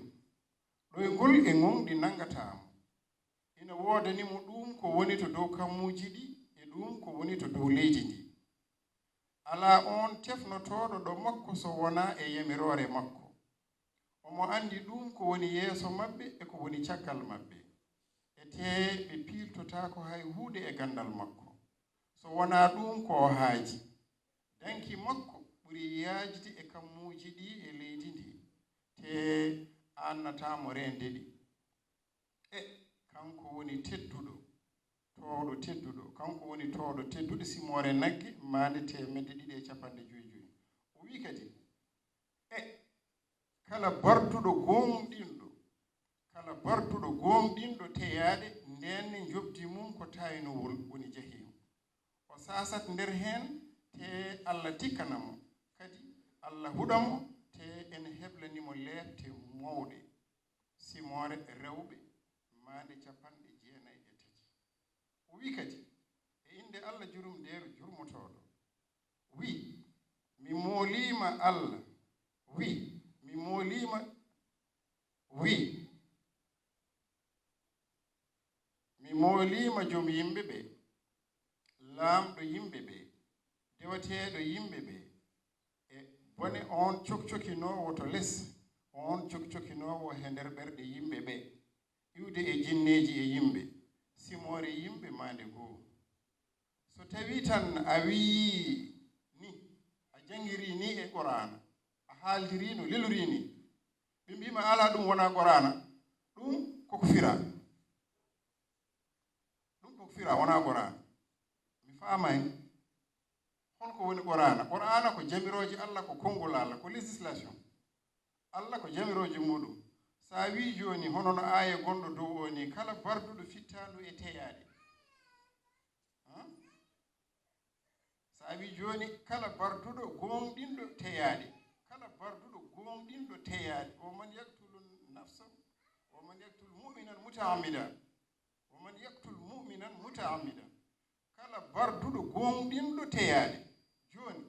Ɗoyngol e ŋoŋɗi nanngataa mo. Ina woodani mo ɗum ko woni to dow kammuuji ɗi e ɗum ko woni to dow leydi ndi. Alaa oon tefnotooɗo ɗo makko so wonaa e yamiroore makko. Omo anndi ɗum ko woni yeeso maɓɓe e ko woni caggal maɓɓe. E tee ɓe piiltotaako hay huunde e ganndal makko. So wonaa ɗum ko o haaji. Danki makko ɓuri yaajde e kammuuji ɗi e leydi ndi, tee aannataa mo reende ɗi. E kanko woni tedduɗo, toowɗo tedduɗo, kanko woni toowɗo tedduɗo, simoore nagge, maande teemedde ɗiɗi e capanɗe joy joy. O wii kadi, e kala barduɗo gooŋɗinɗo, kala barduɗo gooŋɗinɗo teyaaɗe, ndeen njoɓdi mum ko taaynowol, woni jahiim. O saasat nder heen, tee Allah tikkana mo, kadi Allah huɗa mo, tee ene heblani mo leepte mawɗe. Simoore rewɓe, maande capanɗe jeenayi e tati. O wii kadi, e innde Allah jurumdeeɗo jurmotooɗo, wii, mi mooliima Allah, wii, mi mooliima, wii, mi mooliima jom yimɓe ɓe, laamɗo yimɓe ɓe, dewateeɗo yimɓe ɓe, e bone oon cokcokinoowo to les, oon cokcokinoowo he nder ɓerɗe yimɓe ɓe, iwde e jinneeji e yimɓe, simoore yimɓe maande goo. So tawii tan a wiyii ni, a janngirii ni e Qur'aana, a haaldirii no lelorii ni, ɓe mbii ma alaa, ɗum wonaa Qur'aana, ɗum koko firaa. Ɗum koko firaa, wonaa Qur'aana. Mi faamaani. Holko woni Qur'aana? Qur'aana ko jamirooje Allah, ko konngol Allah, ko législation. Allah ko jamirooje muɗum. So a wii jooni, hono no aaya gonɗo dow o ni, kala barduɗo fittaandu e teyaade. Haa? So a wii jooni, kala barduɗo gooŋɗinɗo teyaade, kala barduɗo gooŋɗinɗo teyaade, "Wa man yaqtulu nafsan, wa man yaqtul mu'minan muta'ammidan, wa man yaqtul mu'minan muta'ammidan." Kala barduɗo gooŋɗinɗo teyaade. Jooni,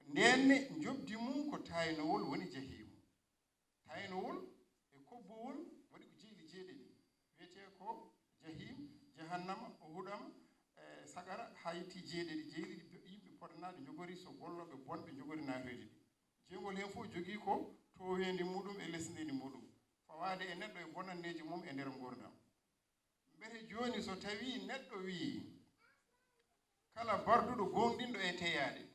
ndeen ne, njoɓdi mum ko taaynowol, woni jahiimu. Taaynowol e kobbowol waɗi ko jeyli jeeɗiɗi. Wiyetee ko jahim, jahannama, o huɗama, e saqara, haa yetti jeeɗiɗi. Jeeɗiɗi yimɓe podanaaɗo njogori, so gollooɓe bonɓe njogori naatoyde ɗi. Jeyngol heen fof jogii ko tooweendi muɗum e lesneendi muɗum, fawaade e neɗɗo e bonandeeji mum e nder nguurndam. Mbete jooni, so tawii neɗɗo wii, kala barduɗo gooŋɗinɗo e teyaade,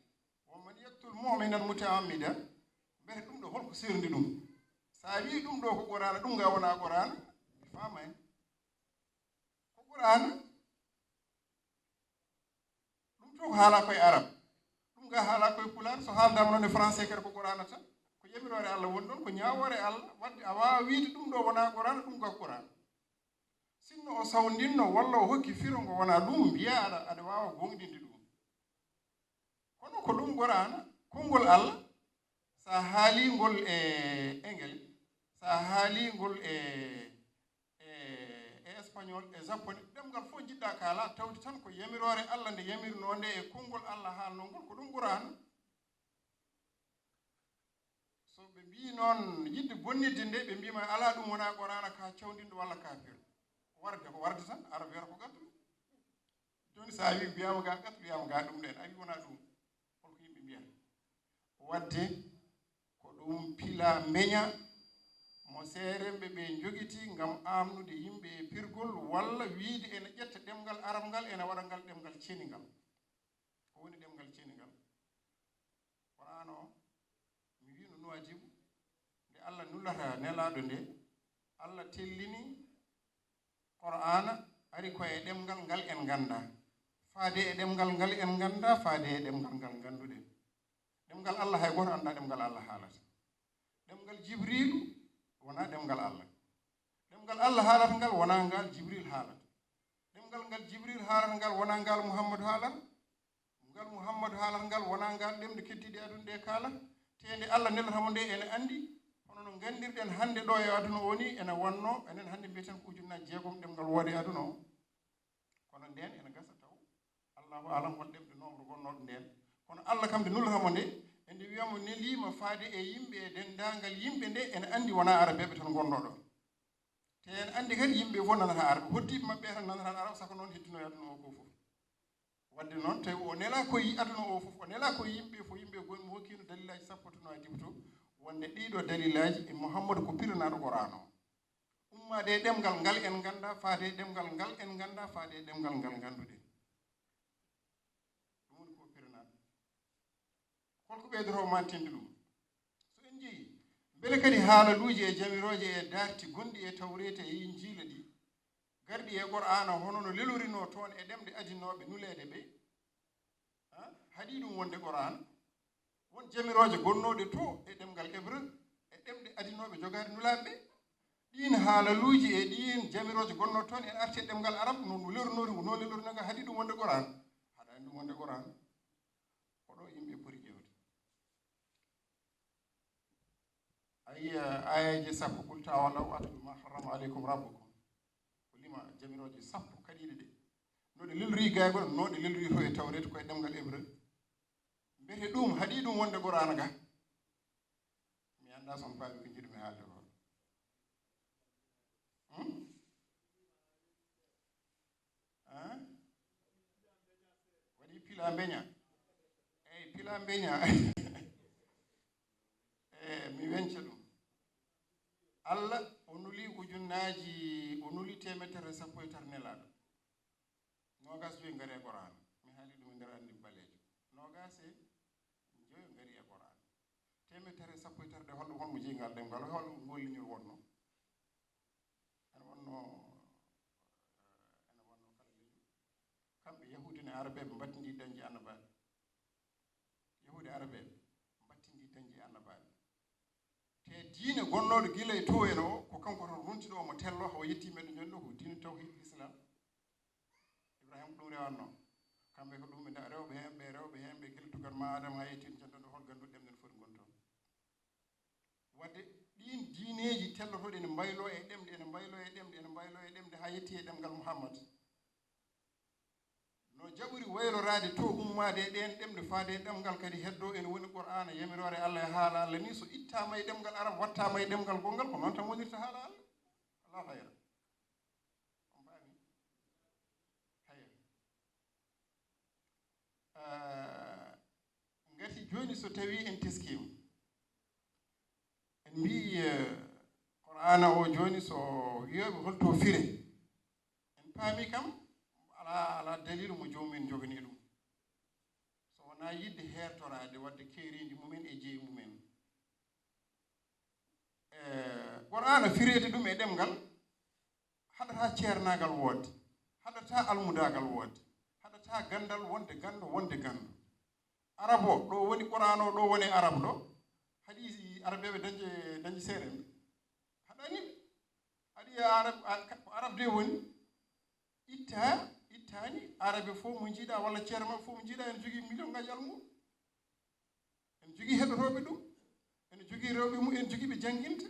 "Wa man yaqtul mu'minan muta'ammidan," mbete ɗum ɗo, holko seerndi ɗum? So a wii ɗum ɗo ko Qur'aana, ɗum ga wona Qur'aana, mi faamaani. Ko Qur'aana. Ɗum to ko haalaa koye Arab. Ɗum ga haalaa koye Pulaar. So haaldaama noon e français kadi, ko Qur'aana tan. Ko yamiroore Allah woni ɗoon, ko ñaawoore Allah. Waɗde a waawaa wiide ɗum ɗo wona Qur'aana, ɗum ga ko Qur'aana. Sinno o sawndinno walla o hokki firo ngo wona ɗum, mbiyaa aɗa, aɗa waawa gooŋɗinde ɗum. Kono ko ɗum Qur'aana, konngol Allah, so a haalii ngol e engel, so a haalii ngol e, e, e espagnol, e japonais, ɗemngal fof njiɗɗaa kaalaa, tawde tan ko yamiroore Allah nde yamirnoo nde e konngol Allah haalnoo ngol, ko ɗum Qur'aana. So ɓe mbii noon yiɗde bonnitde nde, ɓe mbii ma, "Alaa, ɗum wonaa Qur'aana, ka cawndinɗo walla ka peerɗo." Warde ko warde tan, ara wiyata ko qatlu. Jooni so a wii, mbiyaama ga qatlu, wiyaama ga ɗum ɗen, a wii wonaa ɗum. Holko yimɓe mbiyata? Waɗde ko ɗum pila mbeña mo seeremɓe ɓe njogiti ngam aamnude yimɓe e pirgol, walla wiide ena ƴetta ɗemngal Arab ngal, ena waɗa ngal ɗemngal ceningal. Ko woni ɗemngal ceningal? Qur'aana o, mi wiino Nuwaadibu, nde Allah nulata nelaaɗo nde, Allah tellini Qur'aana, ari ko e ɗemngal ngal en nganndaa. Faade e ɗemngal ngal en nganndaa, faade e ɗemngal ngal ngannduɗen. Ɗemngal Allah, hay gooto anndaa ɗemngal Allah haalata. Ɗemngal Jibriilu wonaa ɗemngal Allah. Ɗemngal Allah haalata ngal wonaa ngal Jibriil haalata. Ɗemngal ngal Jibriil haalata ngal wonaa ngal Muhammadu haalata. Ngal Muhammadu haalata ngal wonaa ngal ɗemɗe keddiiɗe aduna ɗe kaalata. Te nde Allah nelata mo nde ene anndi, hono no nganndirɗen hannde ɗo e aduna o ni, ene wonno, enen hannde mbiyeten ko ujunnaaji jeegom ɗemngal woode e aduna o. Kono ndeen ene gasa taw, Allahu aalam hol ɗemɗe nombre gonnooɗo ndeen. Kono Allah kam nde nulata mo nde, e nde wiya mo neliima faade e yimɓe, e denndaangal yimɓe nde, ene anndi wonaa Arabeeɓe tan ngonnoo ɗo. Te ene anndi kadi yimɓe fof nanata Arab, hoddiiɓe maɓɓe tan nanata Arab, saka noon heddino e aduna o ko fof. Waɗde noon, tawi o nelaa ko yi aduna o fof, o nelaa ko yimɓe fof, yimɓe goni mo hokkiino dalilaaji sappo to Nuwaadibu to, wonde ɗiɗo dalilaaji e Muhammadu ko pilanaaɗo Qur'aana o. Ummaade e ɗemngal ngal en nganndaa, faade e ɗemngal ngal en nganndaa, faade e ɗemngal ngal ngannduɗen. Ɗum woni ko pilanaaɗo. Holko ɓeydotoo mantinde ɗum? So en njehii, mbele kadi haalaluuji e jamirooje e daarti gonɗi e Tawreeta e Injiila ɗi, garɗi e Qur'aana, hono no lelorinoo toon e ɗemɗe adinooɓe nuleede ɓe? Ha? Haɗii ɗum wonde Qur'aana? Won jamirooje gonnooɗe to e ɗemngal Ebre, e ɗemɗe adinooɓe jogaade nulaaɓe ɓe. Ɗiin haalaluuji e ɗiin jamirooje gonnoo toon, en arti e ɗemngal Arab, no ngu lelornori, ngu no lelornoo ngal, haɗii ɗum wonde Qur'aana? Haɗaani ɗum wonde Qur'aana. Ko ɗo yimɓe poti ƴeewde. A yiya aayeeje sappo, "Qul ta'alaw atlu ma harrama alaykum rabbukum." O lima jamirooje sappo kaɗiiɗe ɗe. No ɗe lelori gaay gona, no ɗe lelori to e Tawreeta ko e ɗemngal Ebre. Mbete ɗum haɗii ɗum wonde Qur'aana ga? Mi anndaa so on paami ko njiɗmi haalde ko. Hmm? Hein? Waɗi pila mbeña. Eyi, pila mbeña. Eh, mi weñca ɗum. Allah o nuli ujunnaaji, o nuli teemeɗɗe sappo e tati nelaaɗo. Noogaas joyi ngari e Qur'aana. Mi haali ɗum e nder anndi baleejo. Noogaas e joyi ngari e Qur'aana. Teemeɗɗe sappo e tati ɗe, holɗum, holmo jeyi ngal ɗemngal, hol ngol leñol wonno? Ene wonno, eh, ene wonno kala leñol. Kamɓe Yahuudi e Arabeeɓe mbattindi dañde annabaaɓe. Yahuudi e Arabeeɓe mbattindi dañde annabaaɓe. Te Diine gonnooɗo gila e too en o, ko kanko tan ronti ɗo omo tello, hawa yetti meɗen joni ɗo, ko diine tawhid islam. Ibrahima ko ɗum rewanno. Kamɓe ko ɗum ɓe nda-, rewɓe heen ɓe, rewɓe heen ɓe, gila tugal ma Adama haa yetti en joni ɗo, hol gannduɗo ɗemɗe no foti ngon toon. Wadde ɗiin diineeji tellotooɗi ene mbayloo e ɗemɗe, ene mbayloo e ɗemɗe, ene mbayloo e ɗemɗe haa yetti e ɗemngal Muhammad. No jaɓori wayloraade to ummaade e ɗeen ɗemɗe faade e ɗemngal kadi heddoo ene woni Qur'aana, yamiroore Allah e haala Allah ni, so ittaama e ɗemngal Arab, wattaama e ɗemngal gonngal, ko noon tan wonirta haala Allah. Alaa hayra. On paami? Haya. Ah, ngati jooni so tawii en teskiima, en mbiyi, eh, Qur'aana o jooni so wiyooɓe holto fire, en paami kam alaa, alaa daliilu mo joomum en joganii ɗum. So wonaa yiɗde heertoraade, waɗde keereendi mum en e jeyi mum en. Eh, Qur'aana fireede ɗum e ɗemngal, haɗataa ceernaagal woodde, haɗataa almudaagal woodde, haɗataa ganndal wonde ganndo, wonde ganndo. Arab o, ɗo woni Qur'aana o, ɗo woni Arab ɗo, haɗi Arabeeɓe dañde, dañde seeɗa en. Haɗani ɓe. Aɗa yiya Arab, a-, ka-, ko Arab de woni. Itta, ittaani Arabe fof mo njiiɗa, walla ceerno maɓɓe fof mo njiiɗa, ene jogii million ngaji almuudo. Ene jogii heɗotooɓe ɗum. Ene jogii rewɓe mum, ene jogii ɓe jannginta.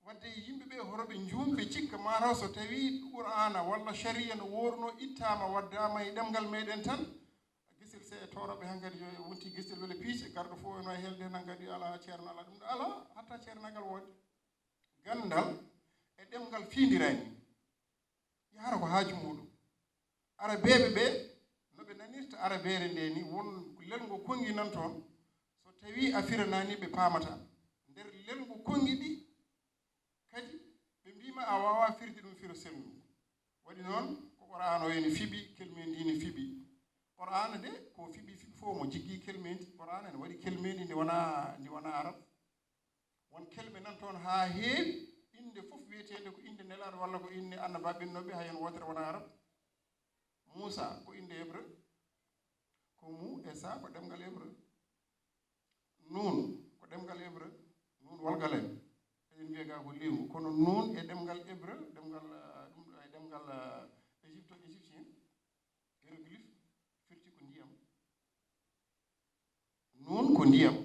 Wadde yimɓe ɓe, horoɓe njuumɓe cikka, mataw so tawii Qur'aana walla sharia no woorno ittaama, waddaama e ɗemngal meɗen tan, gesel se e tooroɓe hankadi yo wonti gesel wele piice, garɗo fof ene wawi helde hen hankadi, ala ceerno, ala ɗum ɗo, ala, hatta ceernaagal woodde. Ganndal e ɗemngal fiindirani. Yahata ko haaju muɗum. Arabeeɓe ɓe, no ɓe nanirta arabeere nde ni, won lelngo konngi nan toon. So tawii a firanaani, ɓe paamata. Nder lelngo konngi ɗi, kadi, ɓe mbiima a waawaa firde ɗum firo selngu. Waɗi noon, ko Qur'aana o ene fiɓi, kelme ndi ne fiɓi. Qur'aana de, ko fiɓi, fiɓi fof mo jiggi kelme ndi. Qur'aana ene waɗi kelme ndi, ndi wonaa, ndi wonaa Arab. Won kelme nan toon haa heewi, innde fof wiyeteende ko innde nelaaɗo walla ko innde annabaaɓe ɓennooɓe, hay heen wootere wonaa Arab. Muusa ko innde hébreu, ko Mu e Sa ko ɗemngal hébreu. Nuun ko ɗemngal hébreu, Nuun wal Qalam. Eɗen mbiya ga ko liingu, kono Nuun e ɗemngal hébreu, ɗemngal, ah, ɗum ɗo e ɗemngal, ah, égypto-, égyptien, hiéroglyphe, firti ko ndiyam. Nuun ko ndiyam,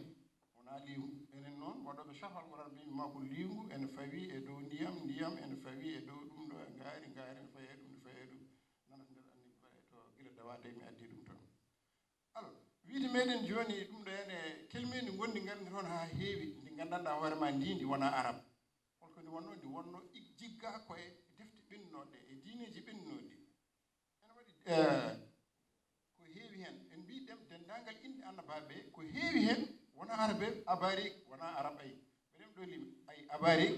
wonaa liingu. Enen noon, waɗooɓe sharh Alquran mbiimi ma ko liingu ene fawii e dow ndiyam, ndiyam ene fawii e dow ɗum ɗo e ngaari, ngaari ene fawii e ɗum, ene fawii e ɗum. Nanata nder anndi to gila dawaade mi addi ɗum toon. Alors, wiide meɗen jooni ɗum ɗo ene kelmeendi ngonndi nganndi toon haa heewi, ndi nganndanɗaa hoore ma ndi, ndi wonaa Arab. Holko ndi wonnoo? Ndi wonnoo ig-, jiggaa ko e defte ɓenninooɗe, e diineeji ɓenninooɗi. Ene waɗi, eh, ko heewi heen. En mbii ɗem denndaangal inɗe annabaaɓe ɓe, ko heewi heen wonaa Arabe, Abarik wonaa Arab ay. Mbeɗen ɗo limi, ay Abarik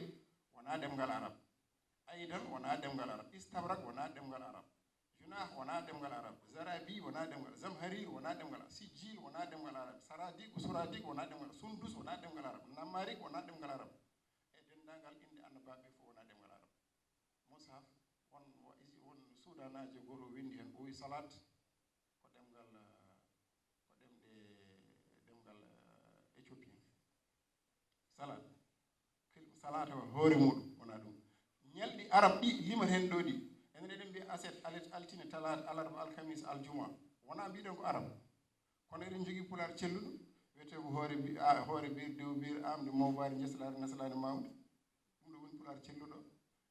wonaa ɗemngal Arab. Aydan wonaa ɗemngal Arab. Istabrak wonaa ɗemngal Arab. Junah wonaa ɗemngal Arab. Zarabi wonaa ɗemngal. Zamharir wonaa ɗemngal Arab. Sijil wonaa ɗemngal Arab. Saradiq, Suradiq wonaa ɗemngal Arab. Sundus wonaa ɗemngal Arab. Namarik wonaa ɗemngal Arab. E denndaangal inɗe annabaaɓe ɓe fof wonaa ɗemngal Arab. Mushaf, won, wa-, isi-, won suudanaajo gooto winndi heen, o wi Salat ko ɗemngal, eh, ko ɗemɗe, ɗemngal, eh, éthiopien. Salat. Kil-, Salat o hoore muɗum, wona ɗum. Ñalɗi Arab ɗi limaten ɗo ɗi. Enen eɗen mbiya aset, alet, altine, talaata, alarba, alkamis, aljuma. Wona mbiɗen ko Arab. Kono eɗen njogii pulaar celluɗo, wiyetee ko hoore bi-, a-, hoore biir, diw biir, aamde, mawbaari, njeslaari, naslaari, maawde. Ɗum ɗo woni pulaar celluɗo.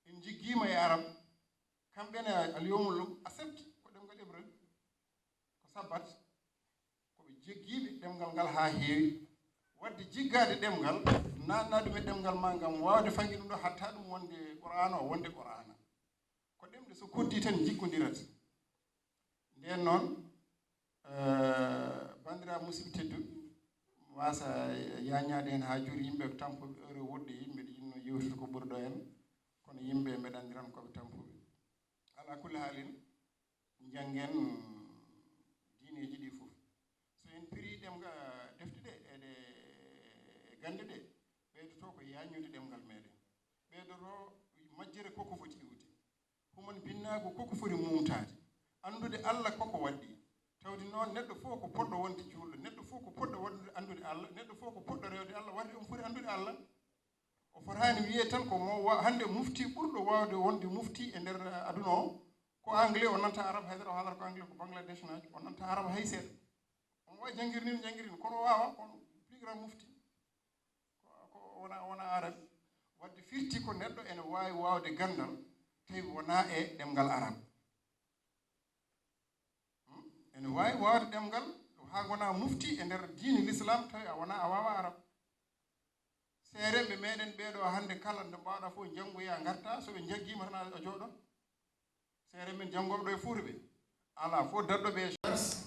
En njiggiima e Arab. Kamɓe ne, al yawmul asebt, ko ɗemngal hébreu. Ko sabbat. Ko ɓe jiggiiɓe ɗemngal ngal haa heewi. Waɗde jiggaade ɗemngal, naatna ɗum e ɗemngal ma ngam waawde faŋde ɗum ɗo, hatta ɗum wonde Qur'aana o, wonde Qur'aana. Ko ɗemɗe so koddii tan njikkondirata. Ndeen noon, eh, banndiraaɓe musidɓe tedduɓe, waasa yaañaade heen haa jooni yimɓe ko tampooɓe heure woɗɗi, yimɓe ɗi yinno yewtude ko ɓuri ɗo en, kono yimɓe mbeɗa anndiran ko ɓe tampooɓe. Alaa kulli haalin, njanngen diineeji ɗi fof. So en pirii ɗemngal defte ɗe, e ɗe, e gannde ɗe, ɓeydoto ko yaañnude ɗemngal meɗen. Ɓeydoto majjere koko foti iwde. Human binnaagu koko foti muumtaade. Anndude Allah koko waɗɗii. Tawde noon neɗɗo fof ko poɗɗo wonde juulɗo, neɗɗo fof ko poɗɗo waɗude anndude Allah, neɗɗo fof ko poɗɗo rewde Allah, waɗde omo foti anndude Allah. O fotaani wiyee tan ko mo wa hannde mufti ɓurɗo waawde wonde mufti e nder aduna o. Ko anglais o nanta arab, haydara o haalata ko anglais, ko bangladesh naajo o nanta arab hay seeɗa. Omo wawi janngirnin janngirnin kono o wawa kono plus grand mufti ko wona wona arab. Wadde firti ko neɗɗo ene wawi wawde gandal tawi wona e ɗemngal arab. Hmm? Ene wawi wawde ɗemngal ha gona mufti e nder diine l'islam tawi a wona a wawa arab. Seerenɓe meɗen ɓeɗo hannde kala nde mbawɗa fof janngoya ngarta, so ɓe jaggima tan a jooɗo. Seere men janngoɓe ɗo e fuuta ɓe ala fof daɗɗo ɓe chance.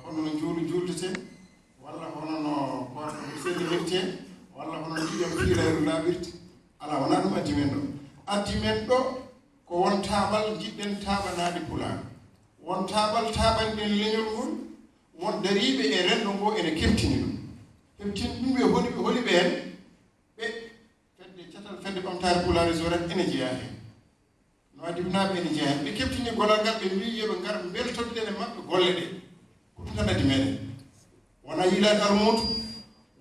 Hono no juulu juultete walla hono no korko senimirte walla hono no ɗiɗon fiirayru laaɓirte. Ala wona ɗum addi men ɗo. Addi men ɗo ko won taaɓal jiɗɗen taaɓanaade pulaar, won taaɓal taaɓanɗen leñol ngol, won dariiɓe e renndo ngo ene keptini ɗum. Keptini ɗum ɓe holi ɓe holi ɓeen ɓe fedde catal fedde ɓamtaare pulaar e zorat ene jeyaa heen. No adibinaaɓe ene jeyaa heen ɓe keptini golal ngal ɓe mbii yoɓe ngar mbeltodden e maɓɓe golle ɗe. Ko ɗum tan addi meɗen. Wona yiilaade almuudo,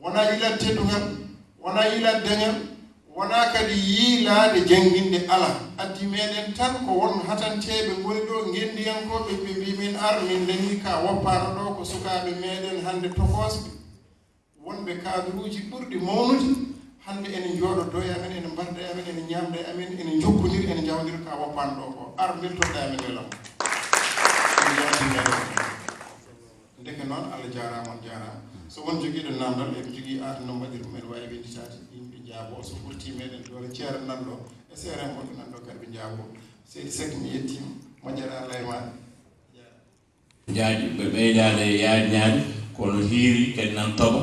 wona yiilaade teddungal, wona yiilaade dañal, wona kadi yiilaade jannginde ala. Addi meɗen tan ko won hatanteeɓe ngoni ɗo ngenndiyankooɓe ɓe mbii min ar min dañi ka woppaano ɗo ko sukaaɓe meɗen hannde tokosɓe. Wonɓe kaduruuji ɓurɗi mawnude hannde ene njooɗodoo e amen, ene mbarda e amen, ene ñaamda e amen, ene njokkondiri, ene njawdira ka woppaano ɗo ko ar mbeltoɗa e amen yo law. Ndeke noon Allah jaaraama on jaaraama. So won jogiiɗo namdal eɓe njogii aada no mbaɗir ɗum ene waawi winnditaade yimɓe njaaboo so ɓurtii meɗen doole ceera nan ɗo e seere mboɗo nan ɗo kadi ɓe njaaboo. Seydi Seck mi yettiima, moƴƴere Allah e maa. Jaaji ɓe ɓeydaade yaajnaade kono hiiri kadi nan toɓa.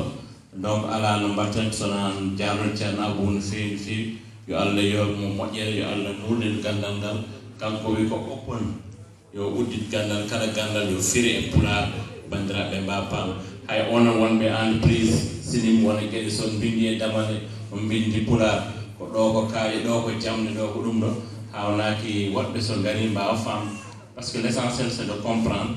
Donc alaa no mbaɗten so nan jaarno ceerno Abou no feewi no feewi. Yo Allah yoɓ mo moƴƴere, yo Allah nurden ganndal ngal. Kanko wi ko oppon yo uddit ganndal kala ganndal yo fire e pulaar. Banndiraaɓe ɓe mbaawa paam hay onon wonɓe entreprise sinim wona geɗe so on mbinndi e damale on mbinndi pulaar ko ɗo ko kaaƴe ɗo ko jamɗe ɗo ko ɗum ɗo. Hawnaaki woɗɓe so ngarii mbaawa faam. Parce que l'essentiel c'est de comprendre.